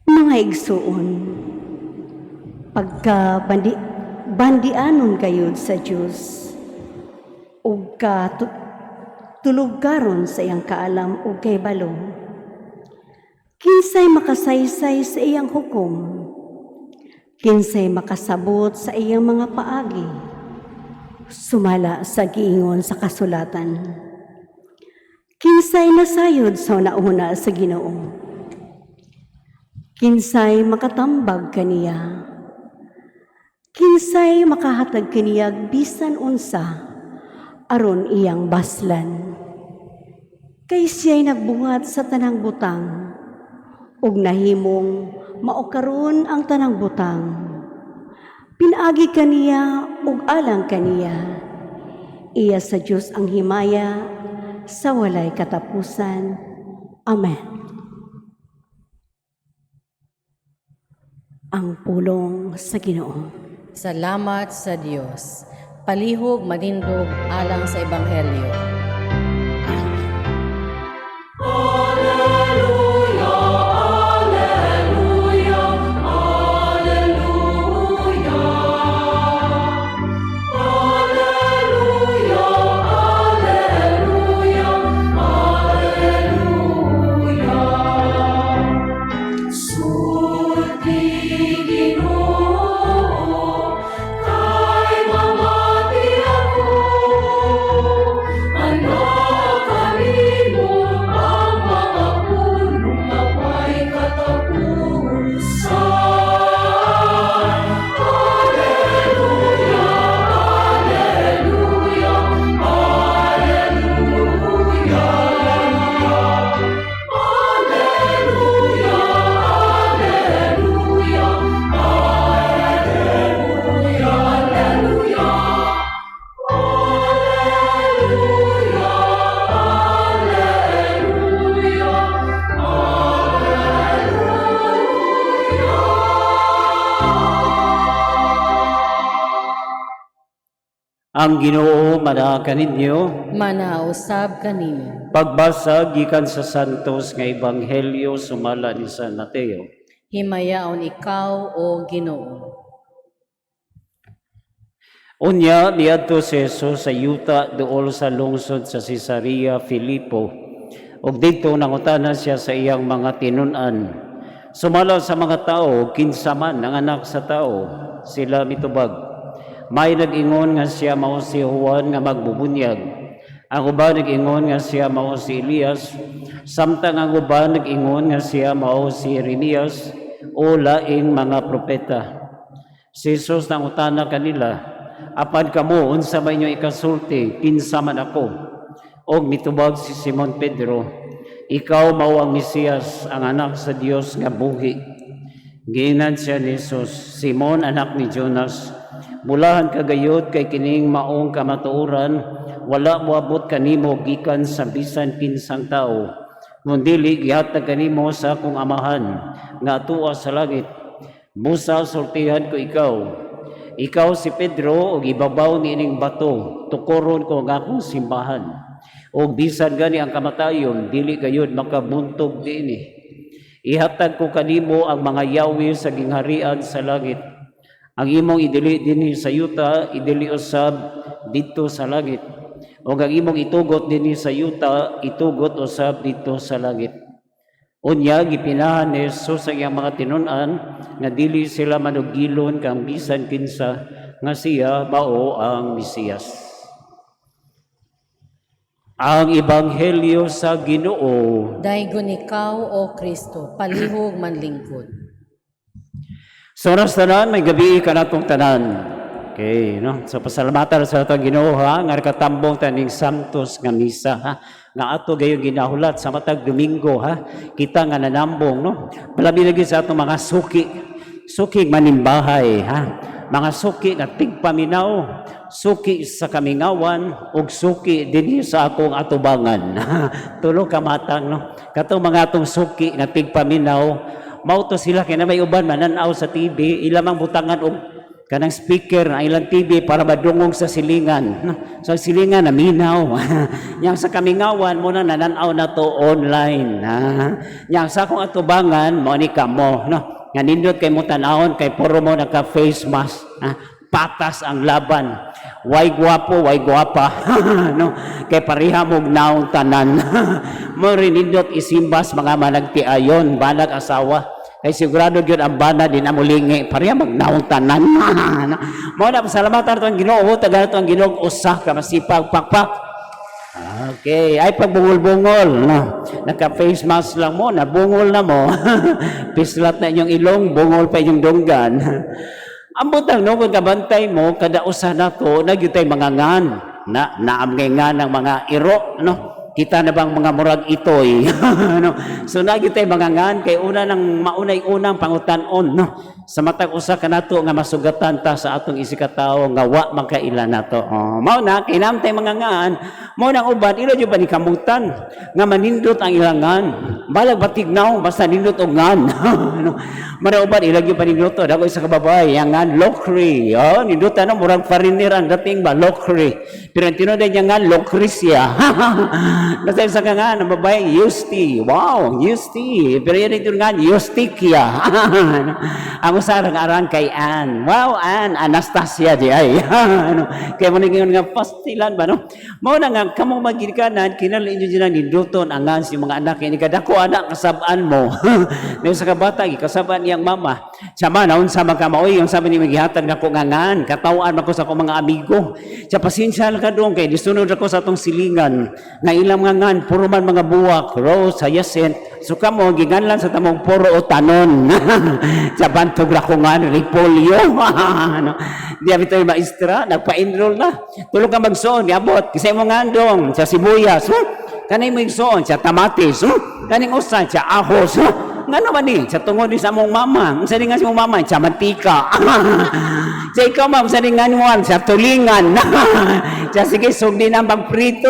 Mga igsuon, pagka bandianon kayo sa Dios ug ka tulog karon sa iyang kaalam ug kahibalo, kinsay makasaysay sa iyang hukom? Kinsay makasabot sa iyang mga paagi? Sumala sa giingon sa kasulatan. Kinsay nasayod sa una sa Ginoo? Kinsay makatambag kaniya? Kinsay makahatag kaniya bisan unsa aron iyang baslan? Kay siya'y nagbuhat sa tanang butang ug nahimong mao karon ang tanang butang. Pinaagi kaniya ug alang kaniya. Iya sa Dios ang himaya sa walay katapusan. Amen. Ang pulong sa Ginoo. Salamat sa Dios. Palihog manindog alang sa Ebanghelyo. Alleluia, Alleluia, Alleluia. Alleluia, Alleluia, Alleluia. Sulti, Ginoo, kay mamati ako. Ang Ginoo manaa kaninyo. Manausab kanimo. Pagbasa gikan sa Santos nga Ebanghelyo sumala ni San Mateo. Himayaon ikaw, o Ginoo. Unya miadto si Jesus sa yuta duol sa lungsod sa Cesarea Filipo. Ug didto nangutana siya sa iyang mga tinun-an. Sumala sa mga tao, kinsa man ang Anak sa Tao? Sila mitubag: May nag-ingon nga siya mao si Juan nga magbubunyag. Ang uban nag-ingon nga siya mao si Elias, samtang ang uban nag-ingon nga siya mao si Jeremias o laing mga propeta. Si Jesus nangutana kanila, "Apan kamo, unsa man inyo ikasulti, kinsa man ako?" Og mitubag si Simon Pedro, "Ikaw mao ang Mesiyas, ang Anak sa Dios nga buhi." Giingnan siya ni Jesus, "Simon, anak ni Jonas, bulahan ka gayod kay kining maong kamatuoran wala moabot kanimo gikan sa bisan kinsang tao, kundili gihatag kanimo sa akong Amahan nga atua sa langit. Busa sultihan ko ikaw, ikaw si Pedro, ug ibabaw niining bato tukoron ko ang akong simbahan. Ug bisan gani ang kamatayon dili gayud makabuntog niini. Ihatag ko kanimo ang mga yawi sa gingharian sa langit. Ang imong idili dinhi sa yuta, idili usab didto sa langit. Ug ang imong itugot dinhi sa yuta, itugot usab didto sa langit." Unya gipinahan ni Jesus ang iyang mga tinun-an nga dili sila manugilon kang bisan kinsa nga siya mao ang Mesiyas. Ang Ebanghelyo sa Ginoo. Daygon ikaw, O Kristo, palihog manlingkod. So oras tanan, maayong gabii kanatong tanan. Okay, no? So pasalamatan sa atong Ginoo ha, nga nakatambong ta ning Santos nga misa ha. Nga ato gayon ginahulat sa matag Domingo ha. Kita nga nanambong, no. Palabi lagi sa atong mga suki. Suki manimbahay ha. Mga suki nga tigpaminaw, suki sa kamingawan ug suki dinhi sa akong atubangan. Tulo ka matang, no. Katong mga atong suki nga tigpaminaw, mao to sila kay na may uban mananaw sa TV, ila mang butangan og kanang speaker na ilang TV para madungog sa silingan, no? So ang silingan naminaw. Yang sa kamingawan mo na nananaw na to online, ha? Yang sa akong atubangan mo ni kamo, no, nga nindot kay mo tan-awon kay puro mo naka face mask, ha? Patas ang laban, way gwapo, way gwapa, no, kay pareha mog naong tanan. Mo rin nindot isimbas mga managtiayon, banag asawa, kay sigurado gyud ang bana di na mulingi, pareha magnaong tanan. Mao na, pasalamatan ato ang Ginoo, tagaan ato ang Ginoo usa ka masipag pakpak. Okay, ay pagbungol-bungol, no. Naka-face mask lang mo, nabungol na mo. Pislat na inyong ilong, bungol pa inyong dunggan. Ang butang, no, kung kabantay mo, kada usa na to, nagyutay mga ngan. Na, naam ngay ngan ng mga iro, no? Kita na bang mga murag itoy? No? So nagyutay mga ngan, kay una nang maunay unang pangutan-on, no? Sa matag usa kanato nga masugatan ta sa atong isikatao nga wa makaila nato. Oh, mao na kinamtay mga ngan, mao nang uban ila jud ba ni kamutan nga manindot ang ilang ngan. Balag batignaw basta nindot og ngan. No? Mara uban ila gyud paninduto dako isa ka babae yang ngan Locri. Oh, nindutan, no, murag foreigner ang dating ba, Locri. Pero ang tinuod niya ngan Locrisia. Basta isa ka nga ang babae Yusti. Wow, Yusti. Pero yan ito nga Yustikia. Ang usa arang kay Ann. Wow, Ann Anastasia di ay. Ano, kay mo ningon nga pastilan ba, no? Mao na nga kamo magginikanan kinahanglan inyo dyan ninduton ang ngan sa mga anak kay kadako anak kasab-an mo. May usa ka bata gikasab-an niyang mama. Sama na unsa man ka maoy, unsa man ni gihatag nako nga ngan, katawaan man ko sa akong mga amigo. Sa pasensya lang ka dong kay disunod ako sa atong silingan nga ilang mga ngan puro man mga buwak, rose, hyacinth. So kamo giganlan sa tamong puro o tanon. Sa bantog ra ko ngan repolyo. Ano? Di abi tayo maestra, nagpa-enroll na. Tulog ka magsuon, niabot. Kasi mo ngandong sa sibuyas. Huh? Kanay mo igsuon sa kamatis. Huh? Kaning usan sa ahos. Huh? Ngano man ni? Sa tungod ni sa mong mama. Unsa ni nga sa mong mama? Sa mantika. Sa ikaw, ma'am, sa ningan mo, sa tulingan. Sa sige, sugdi na magprito.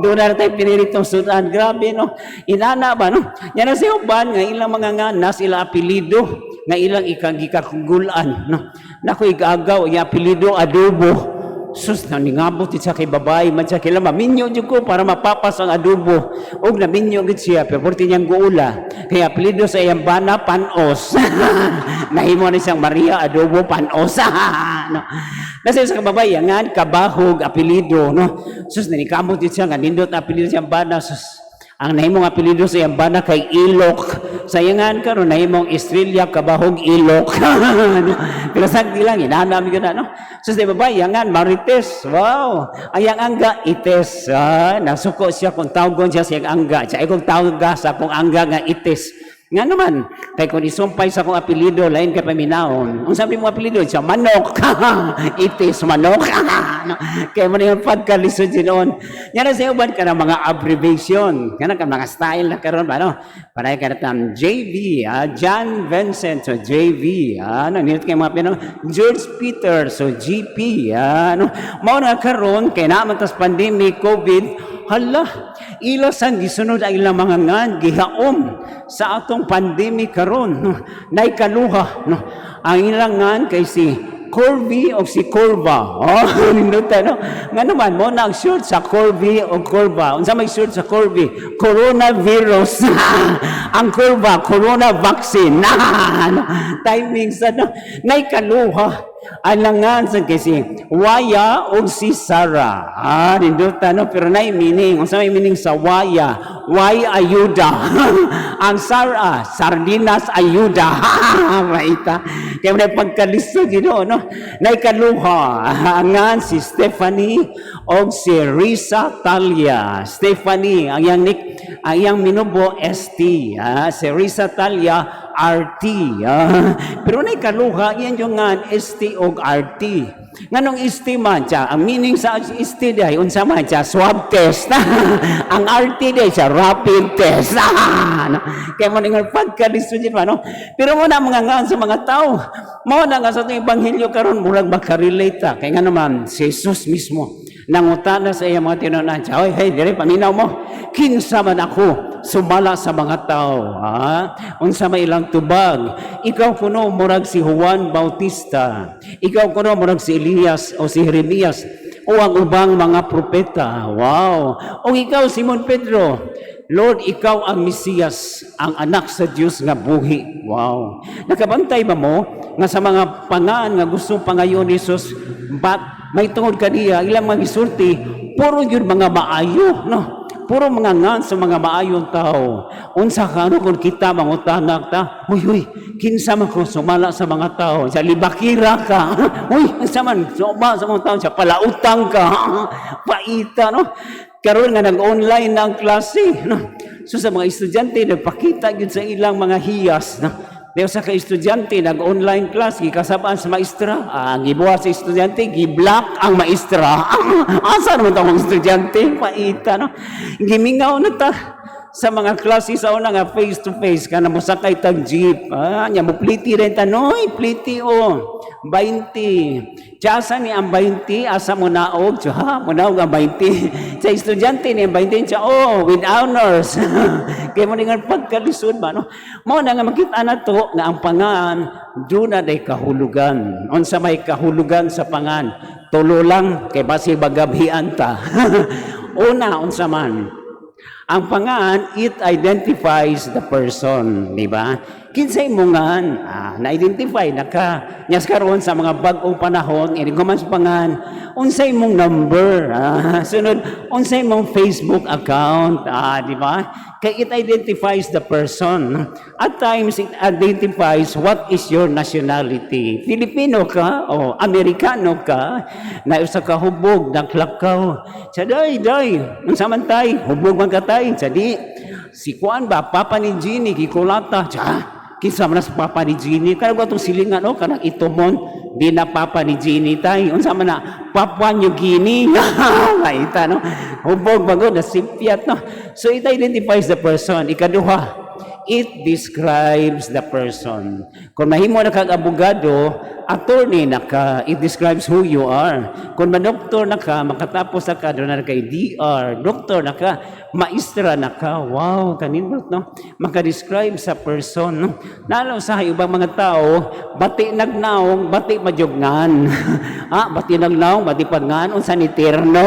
Doon na tayo piniritong sudan. Grabe, no? Inana ba, no? Yan ang sa uban, nga ilang mga nganas, ila apelido, nga ilang ikang gikakugulan, no? Nako, igagaw, yung apelido, adobo. Sus, naningabot siya kay babae man siya, kailangan maminyo jud ko para mapapas ang adobo. Og naminyo gid siya, pero porti niyang guula. Kaya apelyido sa iyang bana, Panos. Nahimo na siyang Maria Adobo Panos. No. Nasa sa kababae, nga Kabahog apelyido, no. Sus, nanikamot gid siya nga nindot ang apelyido siyang bana. Sus, ang nahimong apelyido sa iyang bana kay Ilok. Sa iyangan karon nahimong Estrella Kabahog Ilok. No? Pero sa lang inana mi na, no. So sa babae yangan Marites. Wow. Ang angga Ites. Ah, nasuko siya kung tawgon siya sa iyang angga. Siya ay kung tawag sa akong angga nga Ites. Nga naman, kay kung isumpay sa akong apelyido, lain kay paminawon. Unsa mo apelyido? Siya, Manok. Itis, Manok. No? Kaya mo na yung pagkalisod noon. Yan na sa uban ka ng mga abbreviation. Kana ka mga style na karon ba, no? Paray ka na tam JV, ah, John Vincent, so JV. Ah, ano, nilot kay mga pinong George Peter, so GP. Ah, ano? Mao na karon kay naman tas pandemic, COVID, hala, ila sang gisunod ang ilang mga ngan gihaom sa atong pandemic karon, no? Naikaluha, no? Ang ilang ngan kay si Corby o si Corva. Oh, ninduta, no? Nga naman mo na ang short sa Corby o Corva. Unsa may short sa Corby? Coronavirus. Ang Corva, corona vaccine. No? Timing sa, no? Naikaluha. Alangan sa kay si Waya o si Sarah. Ah, ninduta, no? Pero nay meaning. Unsa may meaning sa Waya? Why ayuda? Ang Sarah, sardinas ayuda. Maita. Kaya mo na pagkalisod, no? Naikaluha. Angan si Stephanie o si Risa Talia. Stephanie, ang iyang nick, ang iyang minubo ST. Ah, si Risa Talia RT. Ah, pero naikaluha, yan yung nga ST o RT. Nganong ST man siya, ang meaning sa ST diay unsa man siya, swab test. Ang RT diay siya, rapid test. No? Kaya mo ningon pagkalisod yun ba, no? Pero mo na mga ngan sa mga tao. Mao na nga sa atong ebanghelyo karon murag makarelate ta. Kay nga naman si Jesus mismo nangutana sa iyang mga tinunan siya, "Hoy, hey, dire paminaw mo. Kinsa man ako sumala sa mga tao?" Ha? Unsa may ilang tubag? "Ikaw kuno murag si Juan Bautista. Ikaw kuno murag si Elias o si Jeremias o ang ubang mga propeta." Wow. "O ikaw, Simon Pedro?" "Lord, ikaw ang Mesiyas, ang anak sa Dios nga buhi." Wow. Nakabantay ba mo nga sa mga pangaan nga gusto pangayon ni Jesus, but may tungod kaniya, ilang mga gisulti, puro yun mga maayo, no? Puro mga ngan sa mga maayong tao. Unsa ka ano kung kita mangutanak ta? "Uy, uy, kinsa man ko sumala sa mga tao?" Sa libakira ka. "Uy, unsa man sumala sa mga tao?" Sa palautang ka. Paita, no? Karon nga nag-online na ang klase, no? So sa mga estudyante nagpakita gyud sa ilang mga hiyas, no? Dayon sa ka estudyante nag-online class, gikasabaan sa maestra. Ah, ang gibuhat sa estudyante, gi-block ang maestra. Asa naman tong estudyante? Paita, no? Gimingaw na ta sa mga klase sa una nga face to face kana mosakay tag jeep, ah, nya mo pliti rin ta, "Noy, pliti o 20." Tiyasa ni ang 20, asa mo naog? Tiya mo naog ang 20 sa estudyante ni ang 20 siya, oh, with honors. Kay mo nga pagkalisod ba, no? Mao na nga makita na to nga ang pangan duna day kahulugan. Unsa may kahulugan sa pangan? Tulo lang kay basi bagabhian ta. Una, unsa man ang pangan? It identifies the person, di ba? Kinsay mo ngan, ah, na-identify na ka. Nyas karon sa mga bag-ong panahon, ini man sa pangan, unsay mong number, ah, sunod, unsay mong Facebook account, ah, di ba? Kay it identifies the person. At times, it identifies what is your nationality. Filipino ka o Amerikano ka, na usa ka hubog, naglakaw. Sa day, day, unsa man tay, hubog man ka tay, sa di, si Kuan ba, papa ni Jeannie, gikulata, siya, kinsa man na sa papa ni Jeannie, kanang atong silingan, no, kanang itumon, di na papa ni Jeannie tay, unsa man na, Papua New Guinea, maita, no, hubog bago, nasipyat, no. So it identifies the person. Ikaduha, It describes the person. Kung mahimo na kag abogado, attorney na ka, it describes who you are. Kung ma-doktor na ka, makatapos na ka, doon na kay DR, doktor na ka, maestra na ka, wow, kanindot, no? Maka-describe sa person, no? Nalo sa ubang mga tao, bati nagnaong, bati majugngan. Bati nagnaong, bati pagngan, unsa ni terno.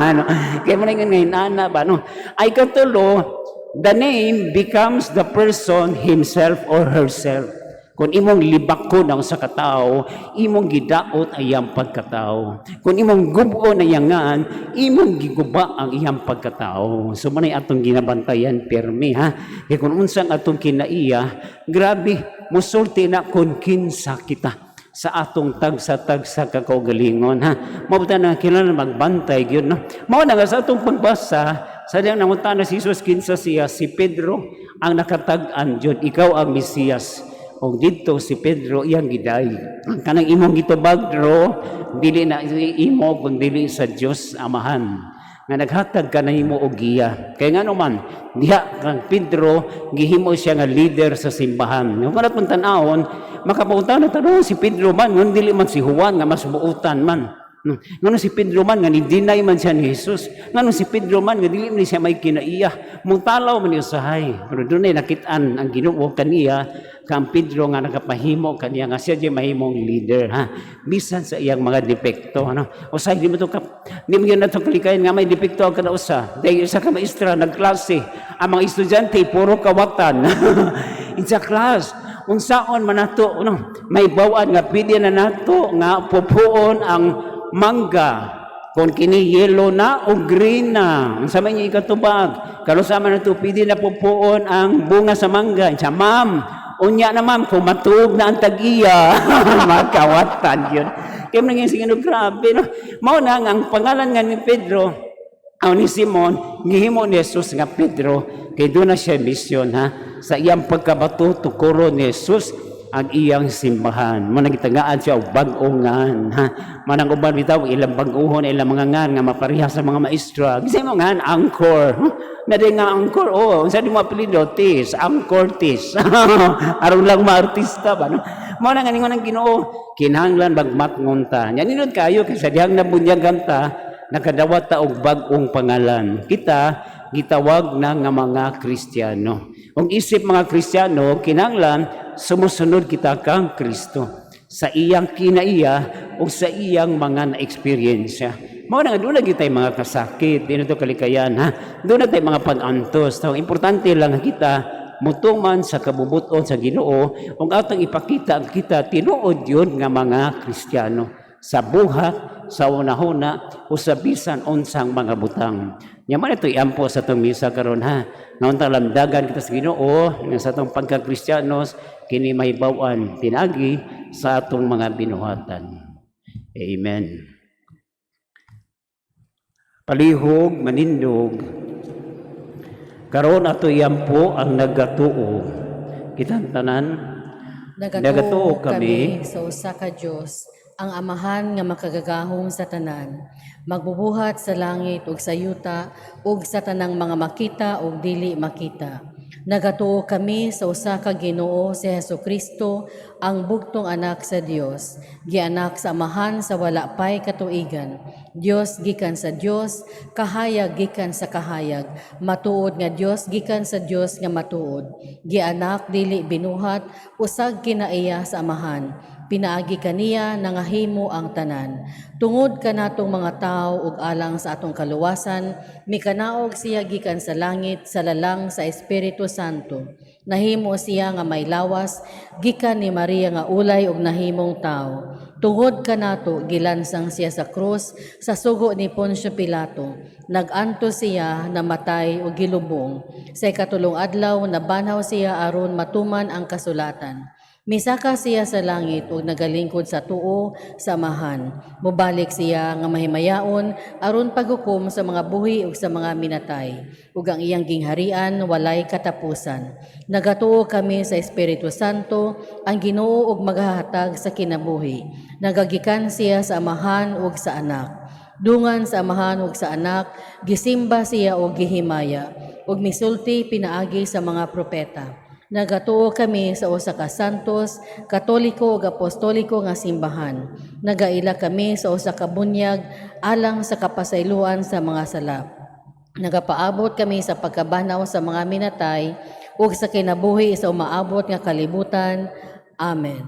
Ano? Kaya mo na ngayon, ana ba, no? Ay katulo, the name becomes the person himself or herself. Kung imong libakon ang sa katao, imong gidaot ang iyang pagkatao. Kung imong gubo na iyangan, imong giguba ang iyang pagkatao. So manay atong ginabantayan permi, ha. Kay kung unsang atong kinaiya, grabe musulti na kung kinsa kita sa atong tagsa-tagsa kakaugalingon, ha. Mao na kinahanglan magbantay gyud, no. Mao na nga sa atong pagbasa sa diyang nangutana si Jesus kinsa siya, si Pedro ang nakatag-an jud, "Ikaw ang Mesiyas." Og didto si Pedro iyang giday. Ang kanang imong gitubag ro dili na imo kun dili sa Dios Amahan nga naghatag ka na himo og giya. Kay ngano man, diha kang Pedro gihimo siya nga leader sa simbahan. Kung kanat mong tan-awon, makapunta na tanong si Pedro man, ngun dili man si Juan nga mas buutan man. No. Ngano si Pedro man nga ni-deny man siya ni Jesus. Ngano si Pedro man nga dili man siya may kinaiya. Mutalaw man usahay. Pero dunay nakit-an ang Ginoo kaniya kang Pedro nga nakapahimo kaniya nga siya di mahimong leader, ha. Bisan sa iyang mga depekto, ano. Usahay di mo to kap, di mo yun na to kalikayan nga may depekto ang kada usa. Dahil isa ka maestra nagklase, ang mga estudyante puro kawatan. In sa class, unsaon man nato, no, may bawaan nga pwede na nato nga pupuon ang mangga kung kini yellow na o green na, unsa man niya ikatubag karon man nato pwede na pupuon ang bunga sa mangga. Siya, "Ma'am, unya na ma'am kung matuog na ang tag-iya." Makawatan yun. Kaya naging sige, no, grabe, no. Mao na nga ang pangalan nga ni Pedro ang ni Simon, gihimo ni Jesus nga Pedro kay doon na siya misyon, ha. Sa iyang pagkabato, tukuro ni Jesus ang iyang simbahan. Mo nagitagaan siya og bag-ong ngan, ha. Manang uban bitaw ilang bag-ohon ilang mga ngan nga mapareha sa mga maestra. Gisay mo ngan Angkor. Huh? Na di nga Angkor, oh, unsa di mo apelyido? Tis, Angkor Tis. Aron lang maartista ba, no? Mao na nga ningon ang Ginoo, kinahanglan magmatngon ta. Nya nindot kayo kay sa dihang nabunyagan ta, nakadawat ta og bag-ong pangalan. Kita gitawag na nga mga Kristiyano. Kung isip mga Kristiyano, kinahanglan sumusunod kita kang Kristo sa iyang kinaiya o sa iyang mga na-eksperyensya. Mao na nga doon na kita'y mga kasakit, di na to kalikayan, ha? Doon na tayo mga pag-antos. So, importante lang kita mutuman sa kabubuton sa Ginoo ug atong ipakita ang kita tinuod yun nga mga Kristiyano sa buhat, sa unahuna o sa bisan unsang mga butang. Nya man ito iampo sa atong misa karon, ha. Nga lamdagan kita sa Ginoo nga sa atong pagka-Kristiyanos kini mahibaw-an pinaagi sa atong mga binuhatan. Amen. Palihog manindog. Karon ato iampo ang nagatuo. Kitang tanan. Nagatuo Nagatuo kami kami sa usa ka Dios, ang Amahan nga makagagahom sa tanan, magbubuhat sa langit ug sa yuta ug sa tanang mga makita ug dili makita. Nagatuo kami sa usa ka Ginoo, si Hesukristo, ang bugtong anak sa Dios, gianak sa Amahan sa wala pay katuigan. Dios gikan sa Dios, kahayag gikan sa kahayag, matuod nga Dios gikan sa Dios nga matuod. Gianak, dili binuhat, usag kinaiya sa Amahan. Pinaagi kaniya nangahimo ang tanan. Tungod kanatong mga tawo ug alang sa atong kaluwasan, mikanaog siya gikan sa langit sa lalang sa Espiritu Santo. Nahimo siya nga may lawas gikan ni Maria nga ulay ug nahimong tawo. Tungod kanato gilansang siya sa krus sa sugo ni Poncio Pilato. Nag-antos siya, namatay ug gilubong. Sa ikatulong adlaw nabanhaw siya aron matuman ang kasulatan. Misaka siya sa langit ug nagalingkod sa tuo sa Amahan. Mobalik siya nga mahimayaon aron paghukom sa mga buhi ug sa mga minatay. Ug ang iyang gingharian walay katapusan. Nagatuo kami sa Espiritu Santo, ang Ginoo ug maghahatag sa kinabuhi. Nagagikan siya sa Amahan ug sa Anak. Dungan sa Amahan ug sa Anak, gisimba siya og gihimaya. ug misulti pinaagi sa mga propeta. Nagatuo kami sa usa ka santos, katoliko ug apostoliko nga simbahan. Nagaila kami sa usa ka bunyag alang sa kapasayloan sa mga sala. Nagapaabot kami sa pagkabanhaw sa mga minatay ug sa kinabuhi sa umaabot nga kalibutan. Amen.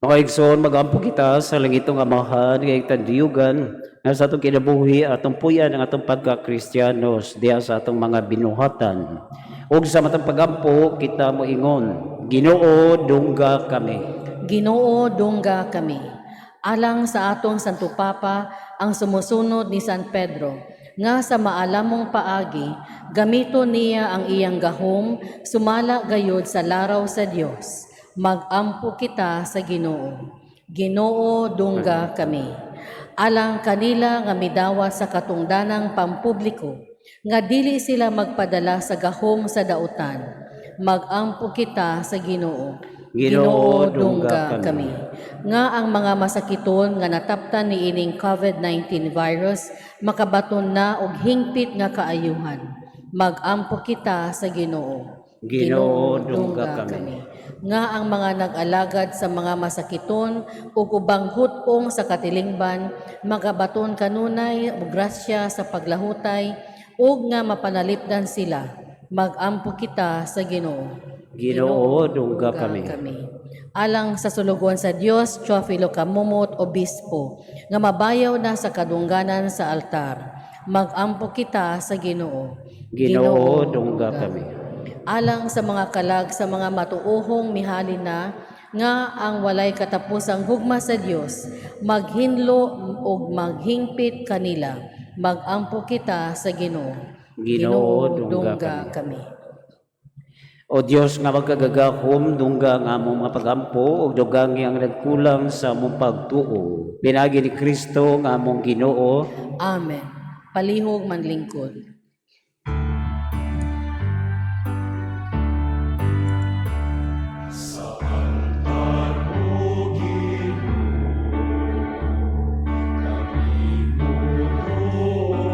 Mga igsoon, magampo kita sa langitong Amahan nga tandiyugan nga sa atong kinabuhi atong puyan ang atong pagka-Kristiyanos diha sa atong mga binuhatan. Ug sa matang pagampo kita moingon, Ginoo, dungga kami. Ginoo, dungga kami. Alang sa atong Santo Papa, ang sumusunod ni San Pedro, nga sa maalamong paagi, gamito niya ang iyang gahom, sumala gayod sa laraw sa Dios. Magampo kita sa Ginoo. Ginoo, dungga kami. Alang kanila nga midawa sa katungdanang pampubliko, nga dili sila magpadala sa gahom sa dautan. Magampo kita sa Ginoo. Ginoo, dungga kami. Nga ang mga masakiton nga nataptan niining COVID-19 virus makabaton na og hingpit nga kaayuhan. Magampo kita sa Ginoo. Ginoo, dungga kami. Nga ang mga nag-alagad sa mga masakiton ug ubang hut-ong sa katilingban makabaton kanunay og grasya sa paglahutay ug nga mapanalipdan sila. Magampo kita sa Ginoo. Ginoo, dungga kami. Alang sa sulugoon sa Dios, Teofilo Kamumot, Obispo, nga mabayaw na sa kadungganan sa altar. Magampo kita sa Ginoo. Ginoo, dungga kami. Alang sa mga kalag sa mga matuohong mihalin na, nga ang walay katapusang gugma sa Dios, maghinlo ug maghingpit kanila. Magampo kita sa Ginoo. Ginoo, dungga kami. O Dios nga magkagagahom, dungga ang among mga pagampo ug dugangi ang nagkulang sa among pagtuo. Pinaagi ni Kristo nga among Ginoo. Amen. Palihog manlingkod. Sa altar, O Ginoo, kami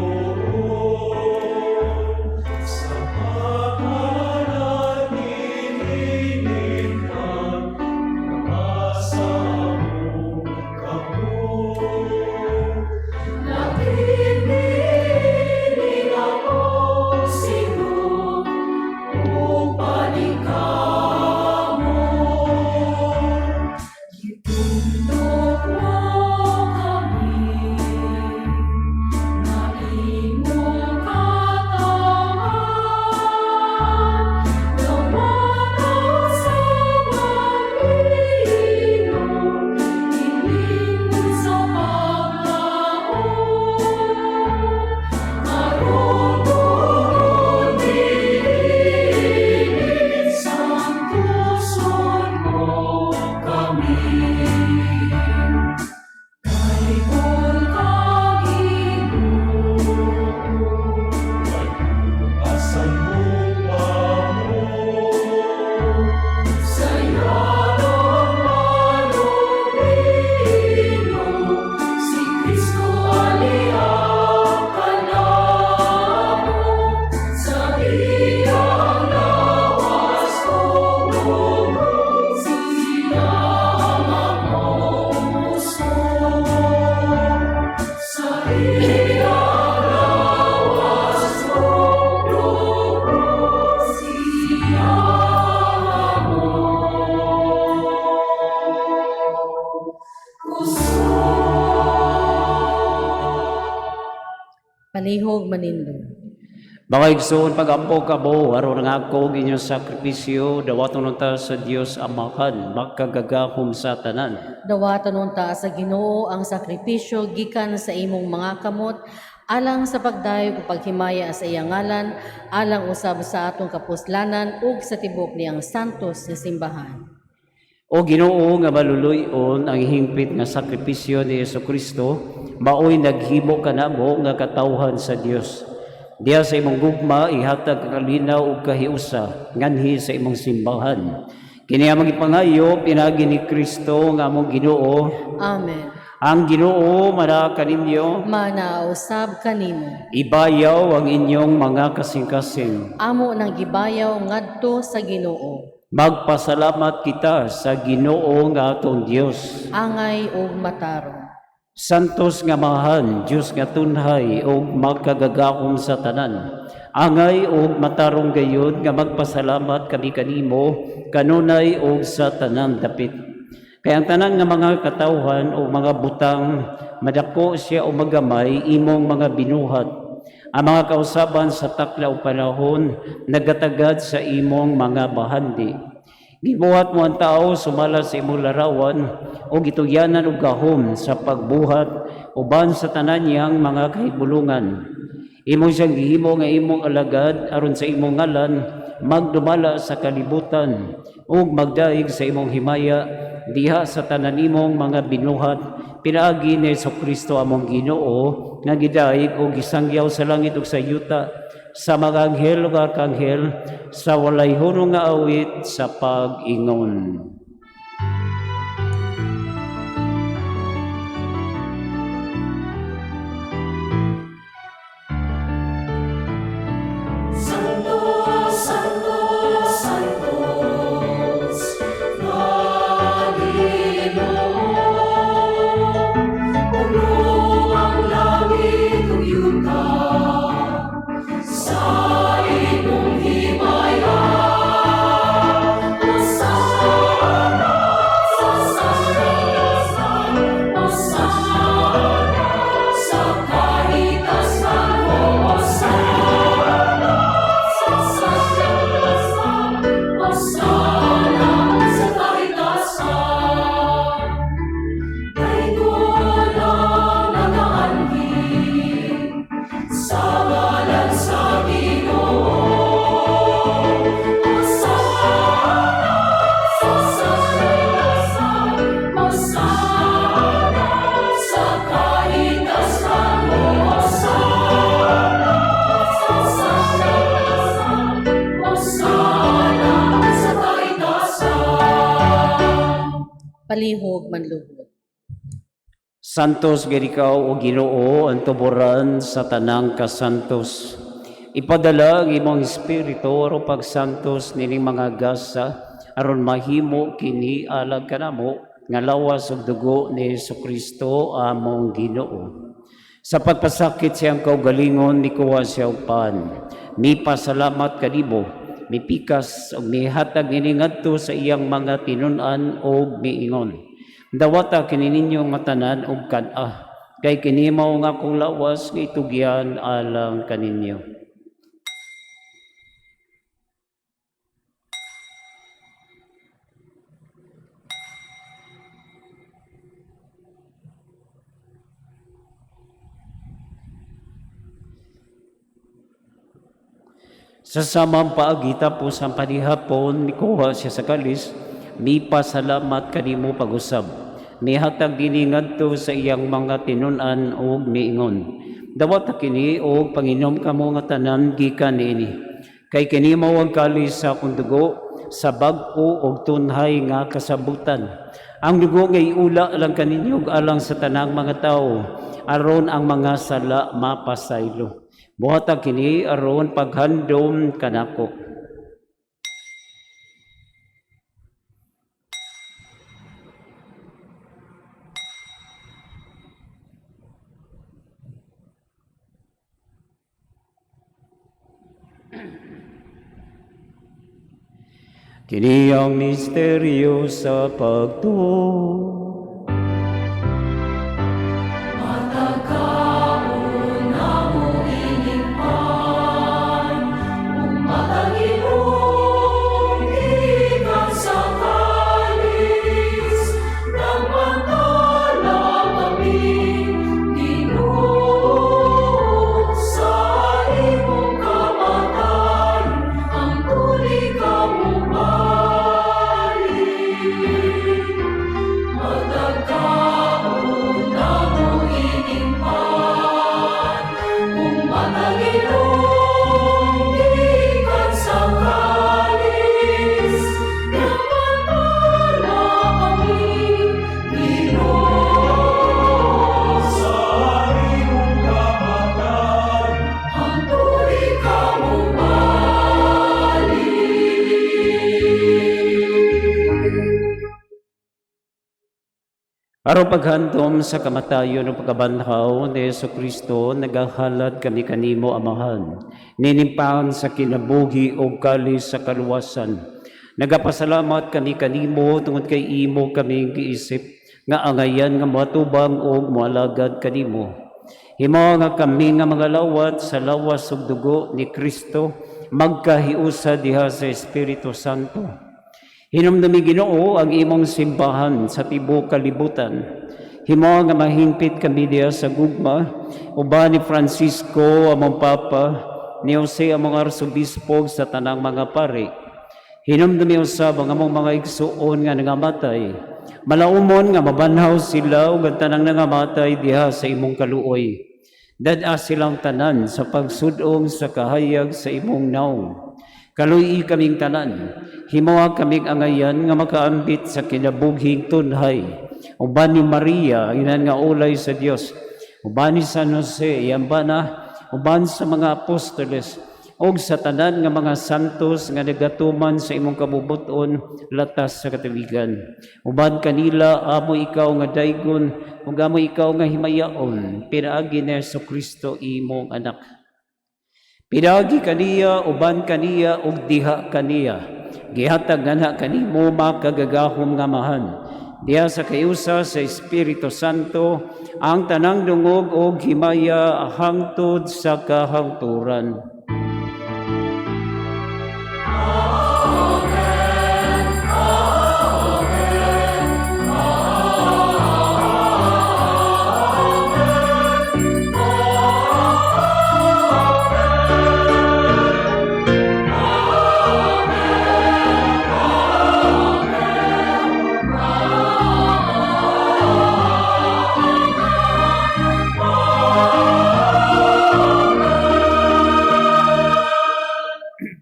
mutuon. Sa pangalan ni sa among kamot. Nakinig ako sigo ug paningkamot. Gitundok mo kami nga imong katangan, Dawata sa pag-inom, inlingon sa paglaom. Aron tungod niini, santuson mo kami. Dalikon kag Ginoo. Asan mo pamo? Sa yalong malupino, si Kristo aliang kanamo, sa iyang lawas ug dugo, siya ang among kusog. Sa iyang lawas ug dugo, siya ang among Palihog manindog. Mga igsoon, pagampo kamo, aron nga ako ang inyong sakripisyo, dawaton unta sa Dios Amahan, makagagahom sa tanan. Dawatan unta sa Ginoo ang sakripisyo gikan sa imong mga kamot alang sa pagdayeg ug paghimaya sa iyang ngalan, alang usab sa atong kapuslanan ug sa tibok niyang santos nga simbahan. O Ginoo nga maluluy-on ang hingpit nga sakripisyo ni Hesukristo, maoy naghimo kanamo nga katawhan sa Dios. Diha sa imong gugma ihatag ang kalinaw ug kahiusa nganhi sa imong simbahan. Kini among gipangayo pinaagi ni Kristo nga among Ginoo. Amen. Ang Ginoo manaa kaninyo. Manausab kanimo. Ibayaw ang inyong mga kasing-kasing. Amo nang gibayaw ngadto sa Ginoo. Magpasalamat kita sa Ginoo nga atong Dios. Angay ug matarong. Santos nga Amahan, Dios nga tunhay ug magkagagahom sa tanan. Angay ug matarong gayud nga magpasalamat kami kanimo kanunay ug sa tanan dapit. Kay ang tanan nga mga katawhan o mga butang madako siya o magamay imong mga binuhat. Ang mga kausaban sa takla o panahon nagatagad sa imong mga bahandi. Gibuhat mo ang tao sumala sa imong larawan o gitugyanan og gahom sa pagbuhat uban sa tanan niyang mga kahibulungan. Imo siyang gihimo nga imong alagad aron sa imong ngalan magdumala sa kalibutan ug magdaig sa imong himaya diha sa tanan nimong mga binuhat pinaagi ni Kristo among Ginoo nga gidaig og gisangyaw sa langit ug sa yuta sa mga anghel ug arkanghel sa walay hunong nga awit sa pag-ingon. Santo, Santo, Santos, Ginoo, puno ang langit ug yuta sa imong himaya. Hosana sa sandasan, Hosana sa kahitasan, Hosana sa sandasan, Hosana sa kahitasan. Daytoy ang nagaanhi sa ngalan sa Ginoo. Hosana sa sandasan, Hosana sa kahitasan, Hosana sa sandasan, Hosana sa kahitasan. Palihog manlugod. Santos gid ikaw o Ginoo ang tuboran sa tanang kasantos. Ipadala ang imong espiritu aron pagsantos nining mga gasa aron mahimo kini alag kanamo nga lawas ug dugo ni Hesukristo among Ginoo. Sa pagpasakit siyang kaugalingon nikuha siya og pan. Mipasalamat kanimo, mipikas ug mihatag ini ngadto sa iyang mga tinun-an ug miingon. Dawata kini ninyo nga tanan ug kan-a, kay kini mao nga akong lawas nga itugyan alang kaninyo. Sa samang paagi tapos ang panihapon, nikuha siya sa kalis, mipasalamat kanimo pag-usab. Mihatag dinhi ngadto sa iyang mga tinun-an ug miingon. Dawata kini og panginom kamo nga tanan gikan niini. Kay kini mao ang kalis sa akong dugo sa bag-o og tunhay nga kasabutan. Ang dugo nga iula lang kaninyo ug alang sa tanang mga tawo aron ang mga sala mapasaylo. Buhata kini aron paghandom kanako. Kini ang misteryo sa pagtuo. Matag-ilong gikan sa kalis, Nagmantala kami, Ginoo, sa imong kamatayon, ang tuli ka mobalik. Matagkaon na mo ining pan, ug matag-ilong gikan sa kalis, Nagmantala kami, Ginoo, Aron paghandom sa kamatayon ug pagkabanhaw ni Hesus Kristo, nagahalad kami kanimo, Amahan, niining pan sa kinabuhi ug kalis sa kaluwasan. Nagapasalamat kami kanimo tungod kay imo kami giisip nga angayan nga moatubang ug moalagad kanimo. Himo nga kami nga mga lawat sa lawas ug dugo ni Kristo magkahiusa diha sa Espiritu Santo. Hinumdumi, Ginoo, ang imong simbahan sa tibuok kalibutan. Himo nga mahingpit kami diha sa gugma uban ni Francisco among Papa, ni Jose among Arsobispo, sa tanang mga pari. Hinumdumi usab ang among mga igsuon nga nangamatay. Malaumon nga mabanhaw sila ug ang tanang nangamatay diha sa imong kaluoy. Dad-a silang tanan sa pagsud-ong sa kahayag sa imong naong. Kaluy-i kaming tanan, himoa kaming angayan nga makaambit sa kinabuhing tunhay. Uban ni Maria, inan nga ulay sa Dios, uban ni San Jose, iyang bana, uban sa mga apostoles, og sa tanan nga mga santos nga nagatuman sa imong kabubuton latas sa katubigan. Uban kanila amo ikaw nga daygon ug amo ikaw nga himayaon pinaagi ni Hesus Kristo imong anak. Pinaagi kaniya, uban kaniya, ug diha kaniya. Gihatag nganha kanimo, makagagahom nga Amahan, diha sa kayusa sa Espiritu Santo, ang tanang dungog ug himaya hangtod sa kahangturan.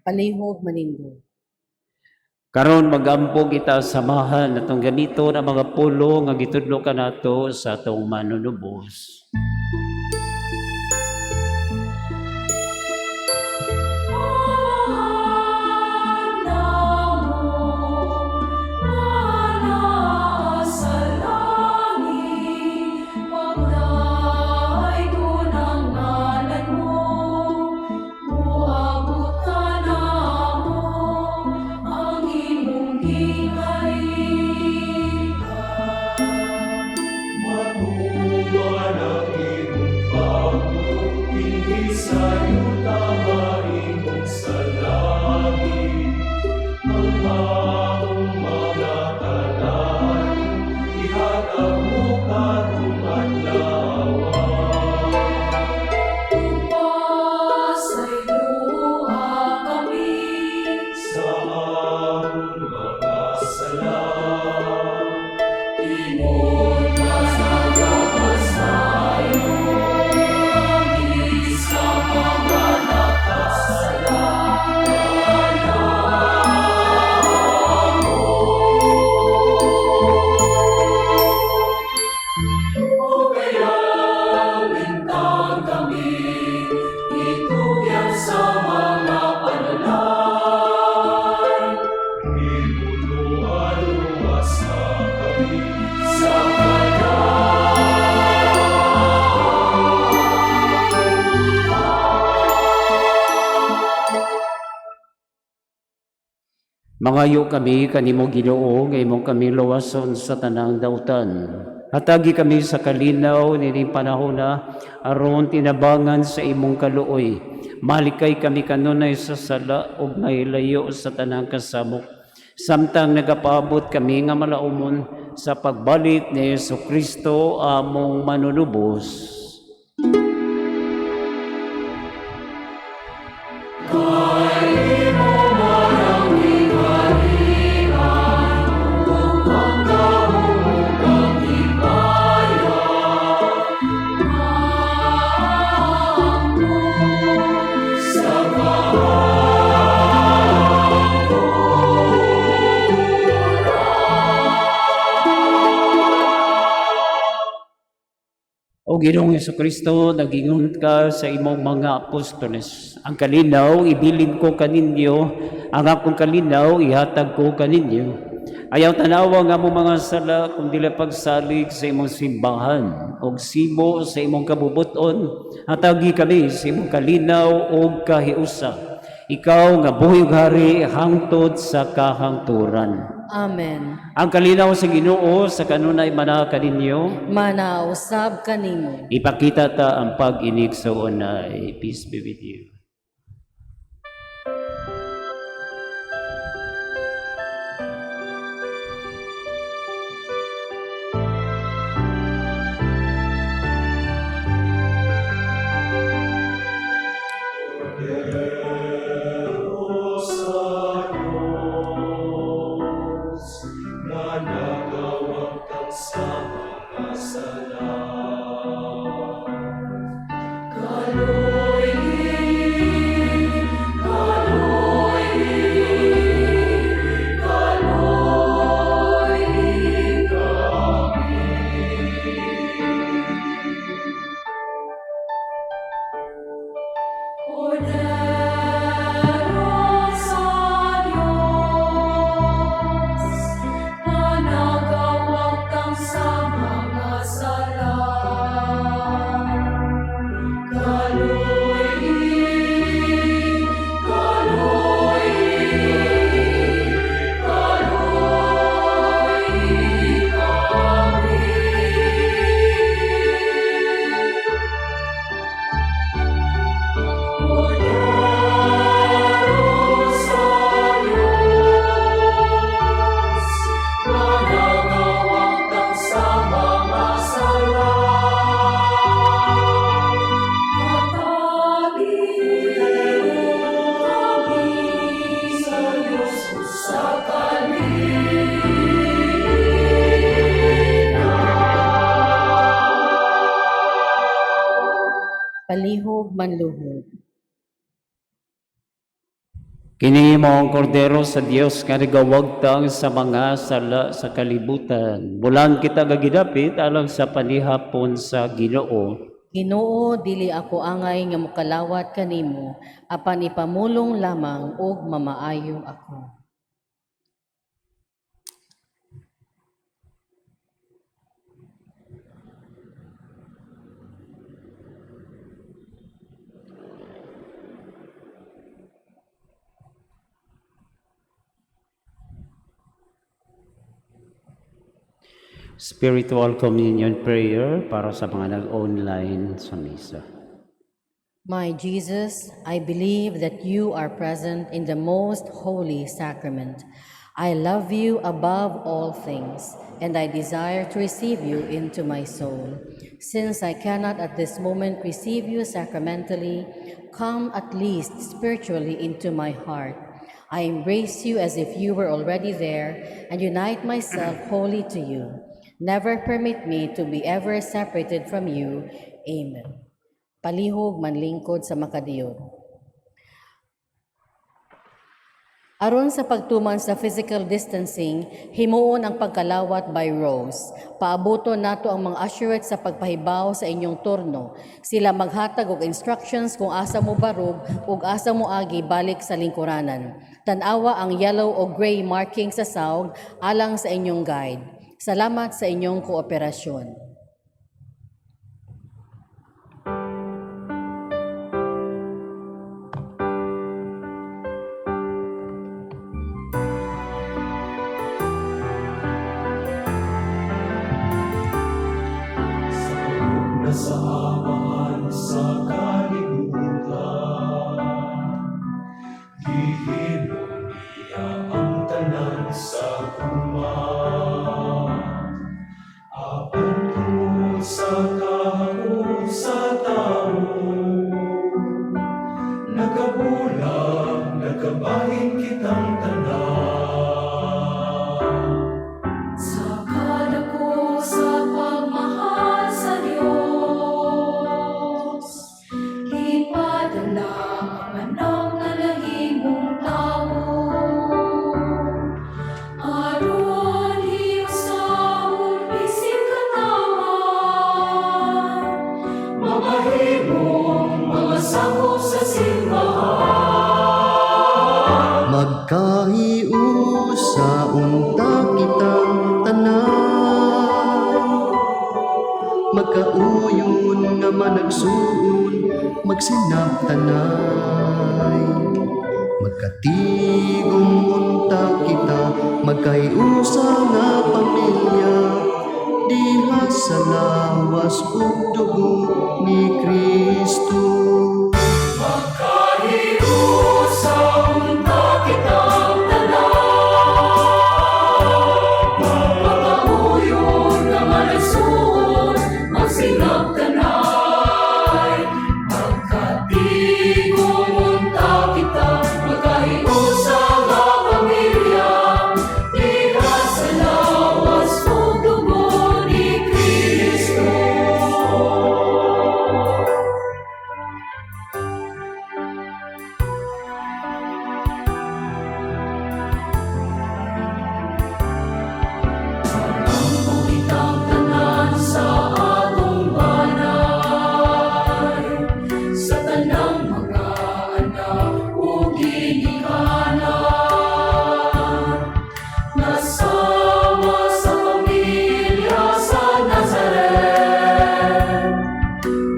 Palihog manindog. Karon magampo kita samahan atong gamiton ang mga pulong nga gitudlo kanato sa atong Manunubos. Amahan namo nga nasa langit, Pagdaigong ang ngalan mo, Moabot kanamo ang imong gingharian. Matuman ang imong pagbuot dinhi sa yuta mahimong sa langit. Ang among mga kalayo, ihatag mo karong adlaw. Pasayloa kami Sa among mga sala. Tungod sa pagpasaylo kami sa mga nakasala kanamo. Ug ayaw intang kami itugyan sa mga panulay. Himuluan luwasa kami Sa Mangayo kami kanimo, Ginoo, nga imong kami luwason sa tanang dautan. Hatagi kami sa kalinaw nining panahona aron tinabangan sa imong kaluoy. Malikay kami kanunay sa sala ug mahilayo sa tanang kasamok, samtang nagapaabot kami nga malaumon sa pagbalik ni Hesus Kristo among Manunubos. O Ginoong Kristo, nagingon ka sa imong mga apostoles, "Ang kalinaw ibilin ko kaninyo, ang akong kalinaw ihatag ko kaninyo." Ayaw tanawa nga among mga sala kung dili pagsalig sa imong simbahan og sibo sa imong kabubuton, hatagi kami sa imong kalinaw ug kahiusa. Ikaw nga buhi ug hari hangtod sa kahangturan. Amen. Ang kalinaw sa Ginoo sa kanunay mana kaninyo. Manausab kanimo. Ipakita ta ang pag-inig sa unay. Peace be with you. Kordero sa Diyos na nagawagtang sa mga sala. Kaloy, kaloy, kaloy kami. Kordero sa Diyos na nagawagtang sa mga sala. Kaloy, kaloy, kaloy kami. Kordero sa Diyos na nagawagtang sa mga sala. Hatagi kami sa Diyos sa kalinaw. Palihog manluhod. Kini mao ang kordero sa Dios nga nagawagtang sa mga sala sa kalibutan. Bulan kita nga gidapit alang sa panihapon sa Ginoo. Ginoo, dili ako angay nga mokalawat kanimo, apan ipamulong lamang ug mamaayo ako. Spiritual Communion Prayer para sa mga nag-online sa misa. My Jesus, I believe that you are present in the most holy sacrament. I love you above all things, and I desire to receive you into my soul. Since I cannot at this moment receive you sacramentally, come at least spiritually into my heart. I embrace you as if you were already there and unite myself wholly to you. Never permit me to be ever separated from you. Amen. Palihog manlingkod sa makadiyon. Aron sa pagtuman sa physical distancing, himuon ang pagkalawat by rows. Paabuton nato ang mga usherette sa pagpahibaw sa inyong turno. Sila maghatag og instructions kung asa mo barog ug asa mo agi balik sa lingkuranan. Tan-awa ang yellow o gray marking sa sawg alang sa inyong guide. Salamat sa inyong kooperasyon. Sa na sa amahan sa kalibutan, gihimo niya ang tanan sa kuma. Apan tungod sa kahakot sa tao, nagkabulag, nagkabahin kitang tanan. Sa kadako sa pagmahal sa Dios, ipadala ang anak na nahimong tao. Aron hiusahon bisig katawan, mamahimong mga sakop sa simbahan. Magkahiusa unta. managsuon, magsinabtanay. Magkatigom unta kita, magkaiusa nga pamilya, diha sa lawas ug dugo ni Kristo. Magkahiusa unta kitang tanan, Magkauyon nga managsuon, magsinabtanay. Magkatigom unta kita, magkahiusa nga pamilya, diha sa lawas ug dugo ni Kristo. Magampo kitang tanan sa atong banay, sa tanang mga anak ug ginikanan. Nasama sa pamilya sa Nazaret,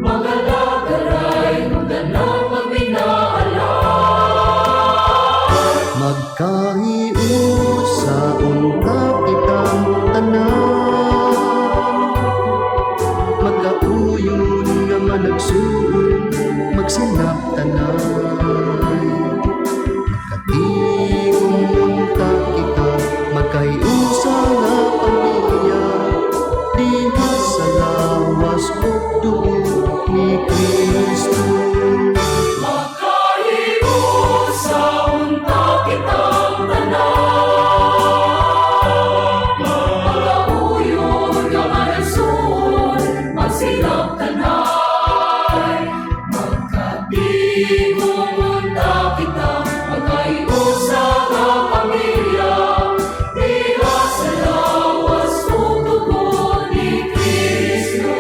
magalagaray ug tanang magminaalan. Magkahiusa unta kitang tanan, magkauyon nga managsuon, magsinabtanay. Magkatigom unta kita, magkahiusa nga pamilya, diha sa lawas ug dugo ni Kristo. Magkahiusa unta kitang tanan, magkauyon nga managsuon, magsinabtanay. Magkatigom unta kita, magkahiusa nga pamilya, diha sa lawas ug dugo ni Kristo.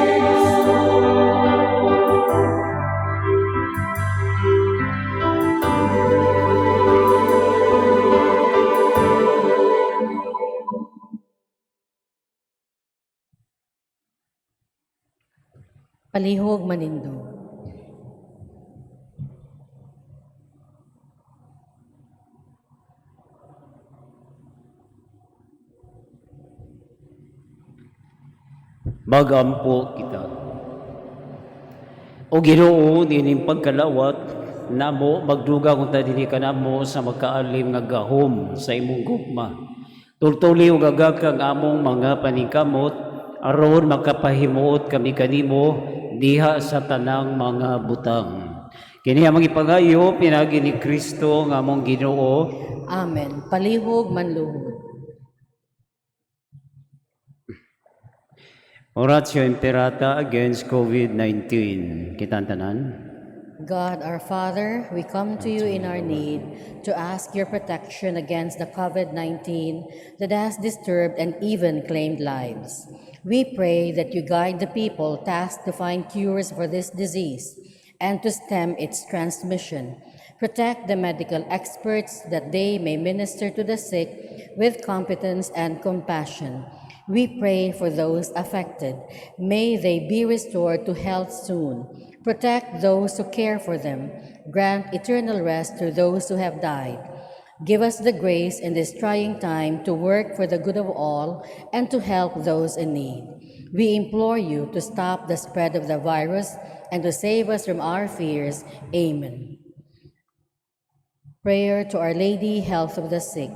Palihog manindog. Magampo kita. O Ginoo, niining pagkalawat namo magdugang unta dinhi kanamo sa magkaalim nga gahom sa imong gugma. Tultuli ug agak ang among mga paningkamot aron makapahimuot kami kanimo diha sa tanang mga butang. Kini among ipangayo pinaagi ni Kristo nga among Ginoo. Amen. Palihog manluhod. Oratio Imperata against COVID-19. Kitang tanan. God our Father, we come to you in our need to ask your protection against the COVID-19 that has disturbed and even claimed lives. We pray that you guide the people tasked to find cures for this disease and to stem its transmission. Protect the medical experts that they may minister to the sick with competence and compassion. We pray for those affected. May they be restored to health soon. Protect those who care for them. Grant eternal rest to those who have died. Give us the grace in this trying time to work for the good of all and to help those in need. We implore you to stop the spread of the virus and to save us from our fears. Amen. Prayer to Our Lady, Health of the Sick.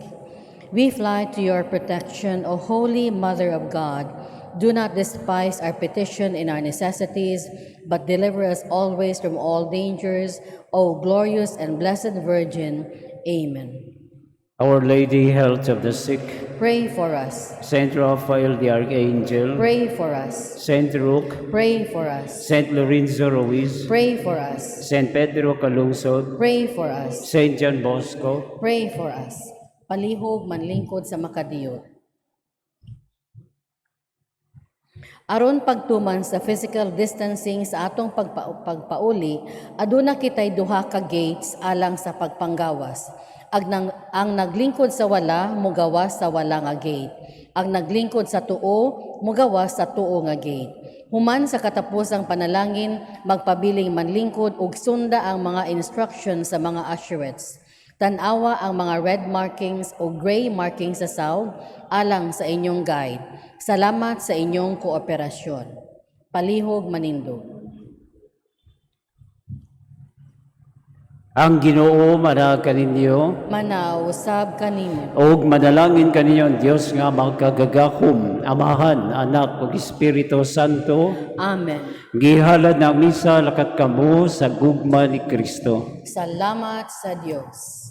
We fly to your protection, O Holy Mother of God. Do not despise our petition in our necessities, but deliver us always from all dangers, O glorious and blessed Virgin. Amen. Our Lady, Health of the Sick, Pray for us. Saint Raphael the Archangel, Pray for us. Saint Rook, Pray for us. Saint Lorenzo Ruiz, Pray for us. Saint Pedro Calungsod, Pray for us. Saint John Bosco, Pray for us. Palihog manlingkod sa makadiyot. Aron pagtuman sa physical distancing sa atong pagpauli, aduna kitay duha ka gates alang sa pagpanggawas. Ang naglingkod sa wala mugawas sa wala nga gate. Ang naglingkod sa tuo mugawas sa tuo nga gate. Human sa katapusang panalangin, magpabiling manlingkod ug sunda ang mga instructions sa mga usherettes. Tan-awa ang mga red markings o gray markings sa sawg alang sa inyong guide. Salamat sa inyong kooperasyon. Palihog manindog. Ang Ginoo manaa kaninyo. Manausab kanimo. Og manalangin kaninyo ang Dios nga makagagahom, Amahan, Anak ug Espiritu Santo. Amen. Gihalad na ang misa, lakat kamo sa gugma ni Kristo. Salamat sa Dios.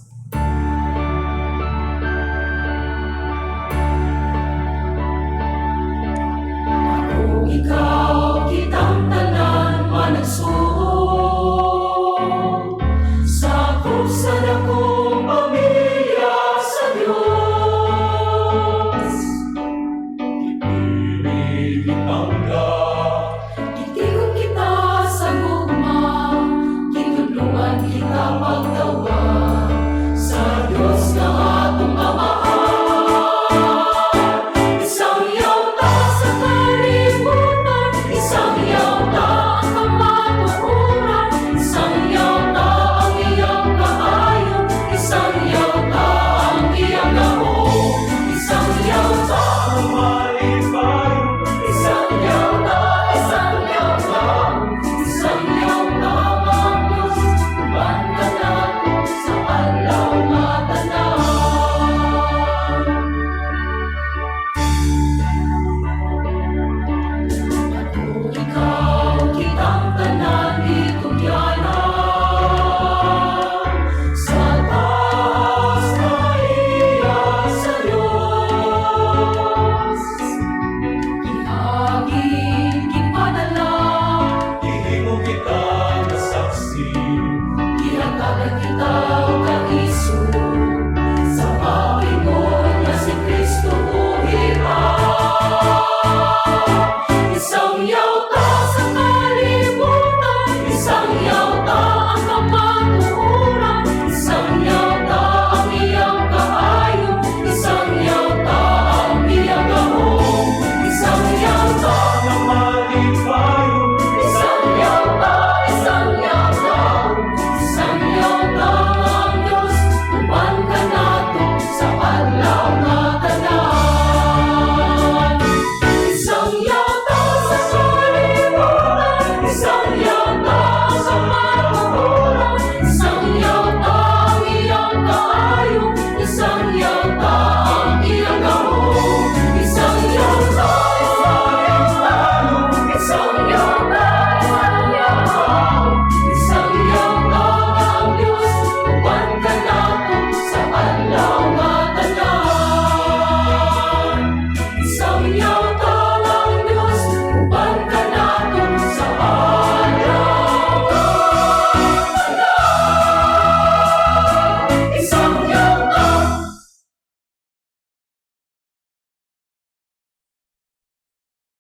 Kung ikaw kitang tanan managsuon, sakop sa dakong pamilya sa Diyos. Ipili kitangga, gitigon kita sa gugma, gitudluan kita pagtawa sa Diyos nga atong Amahan. Isang yaw ta sa kalibutan, isang yaw ta ang kamatuoran, isang yaw ta ang iyang kaayo, isang yaw ta ang iyang gahom, isang yaw ta ang malipayo, isang yaw ta, isang yaw ta, isang yaw ta ang Diyos, uban ka nato sa adlaw nga tanan. Kung ikaw kitang tanan itugyanan sa taas na iya sa Diyos. Gihagin, gipadala, Gihimo kita nga saksi, gihatagan kita.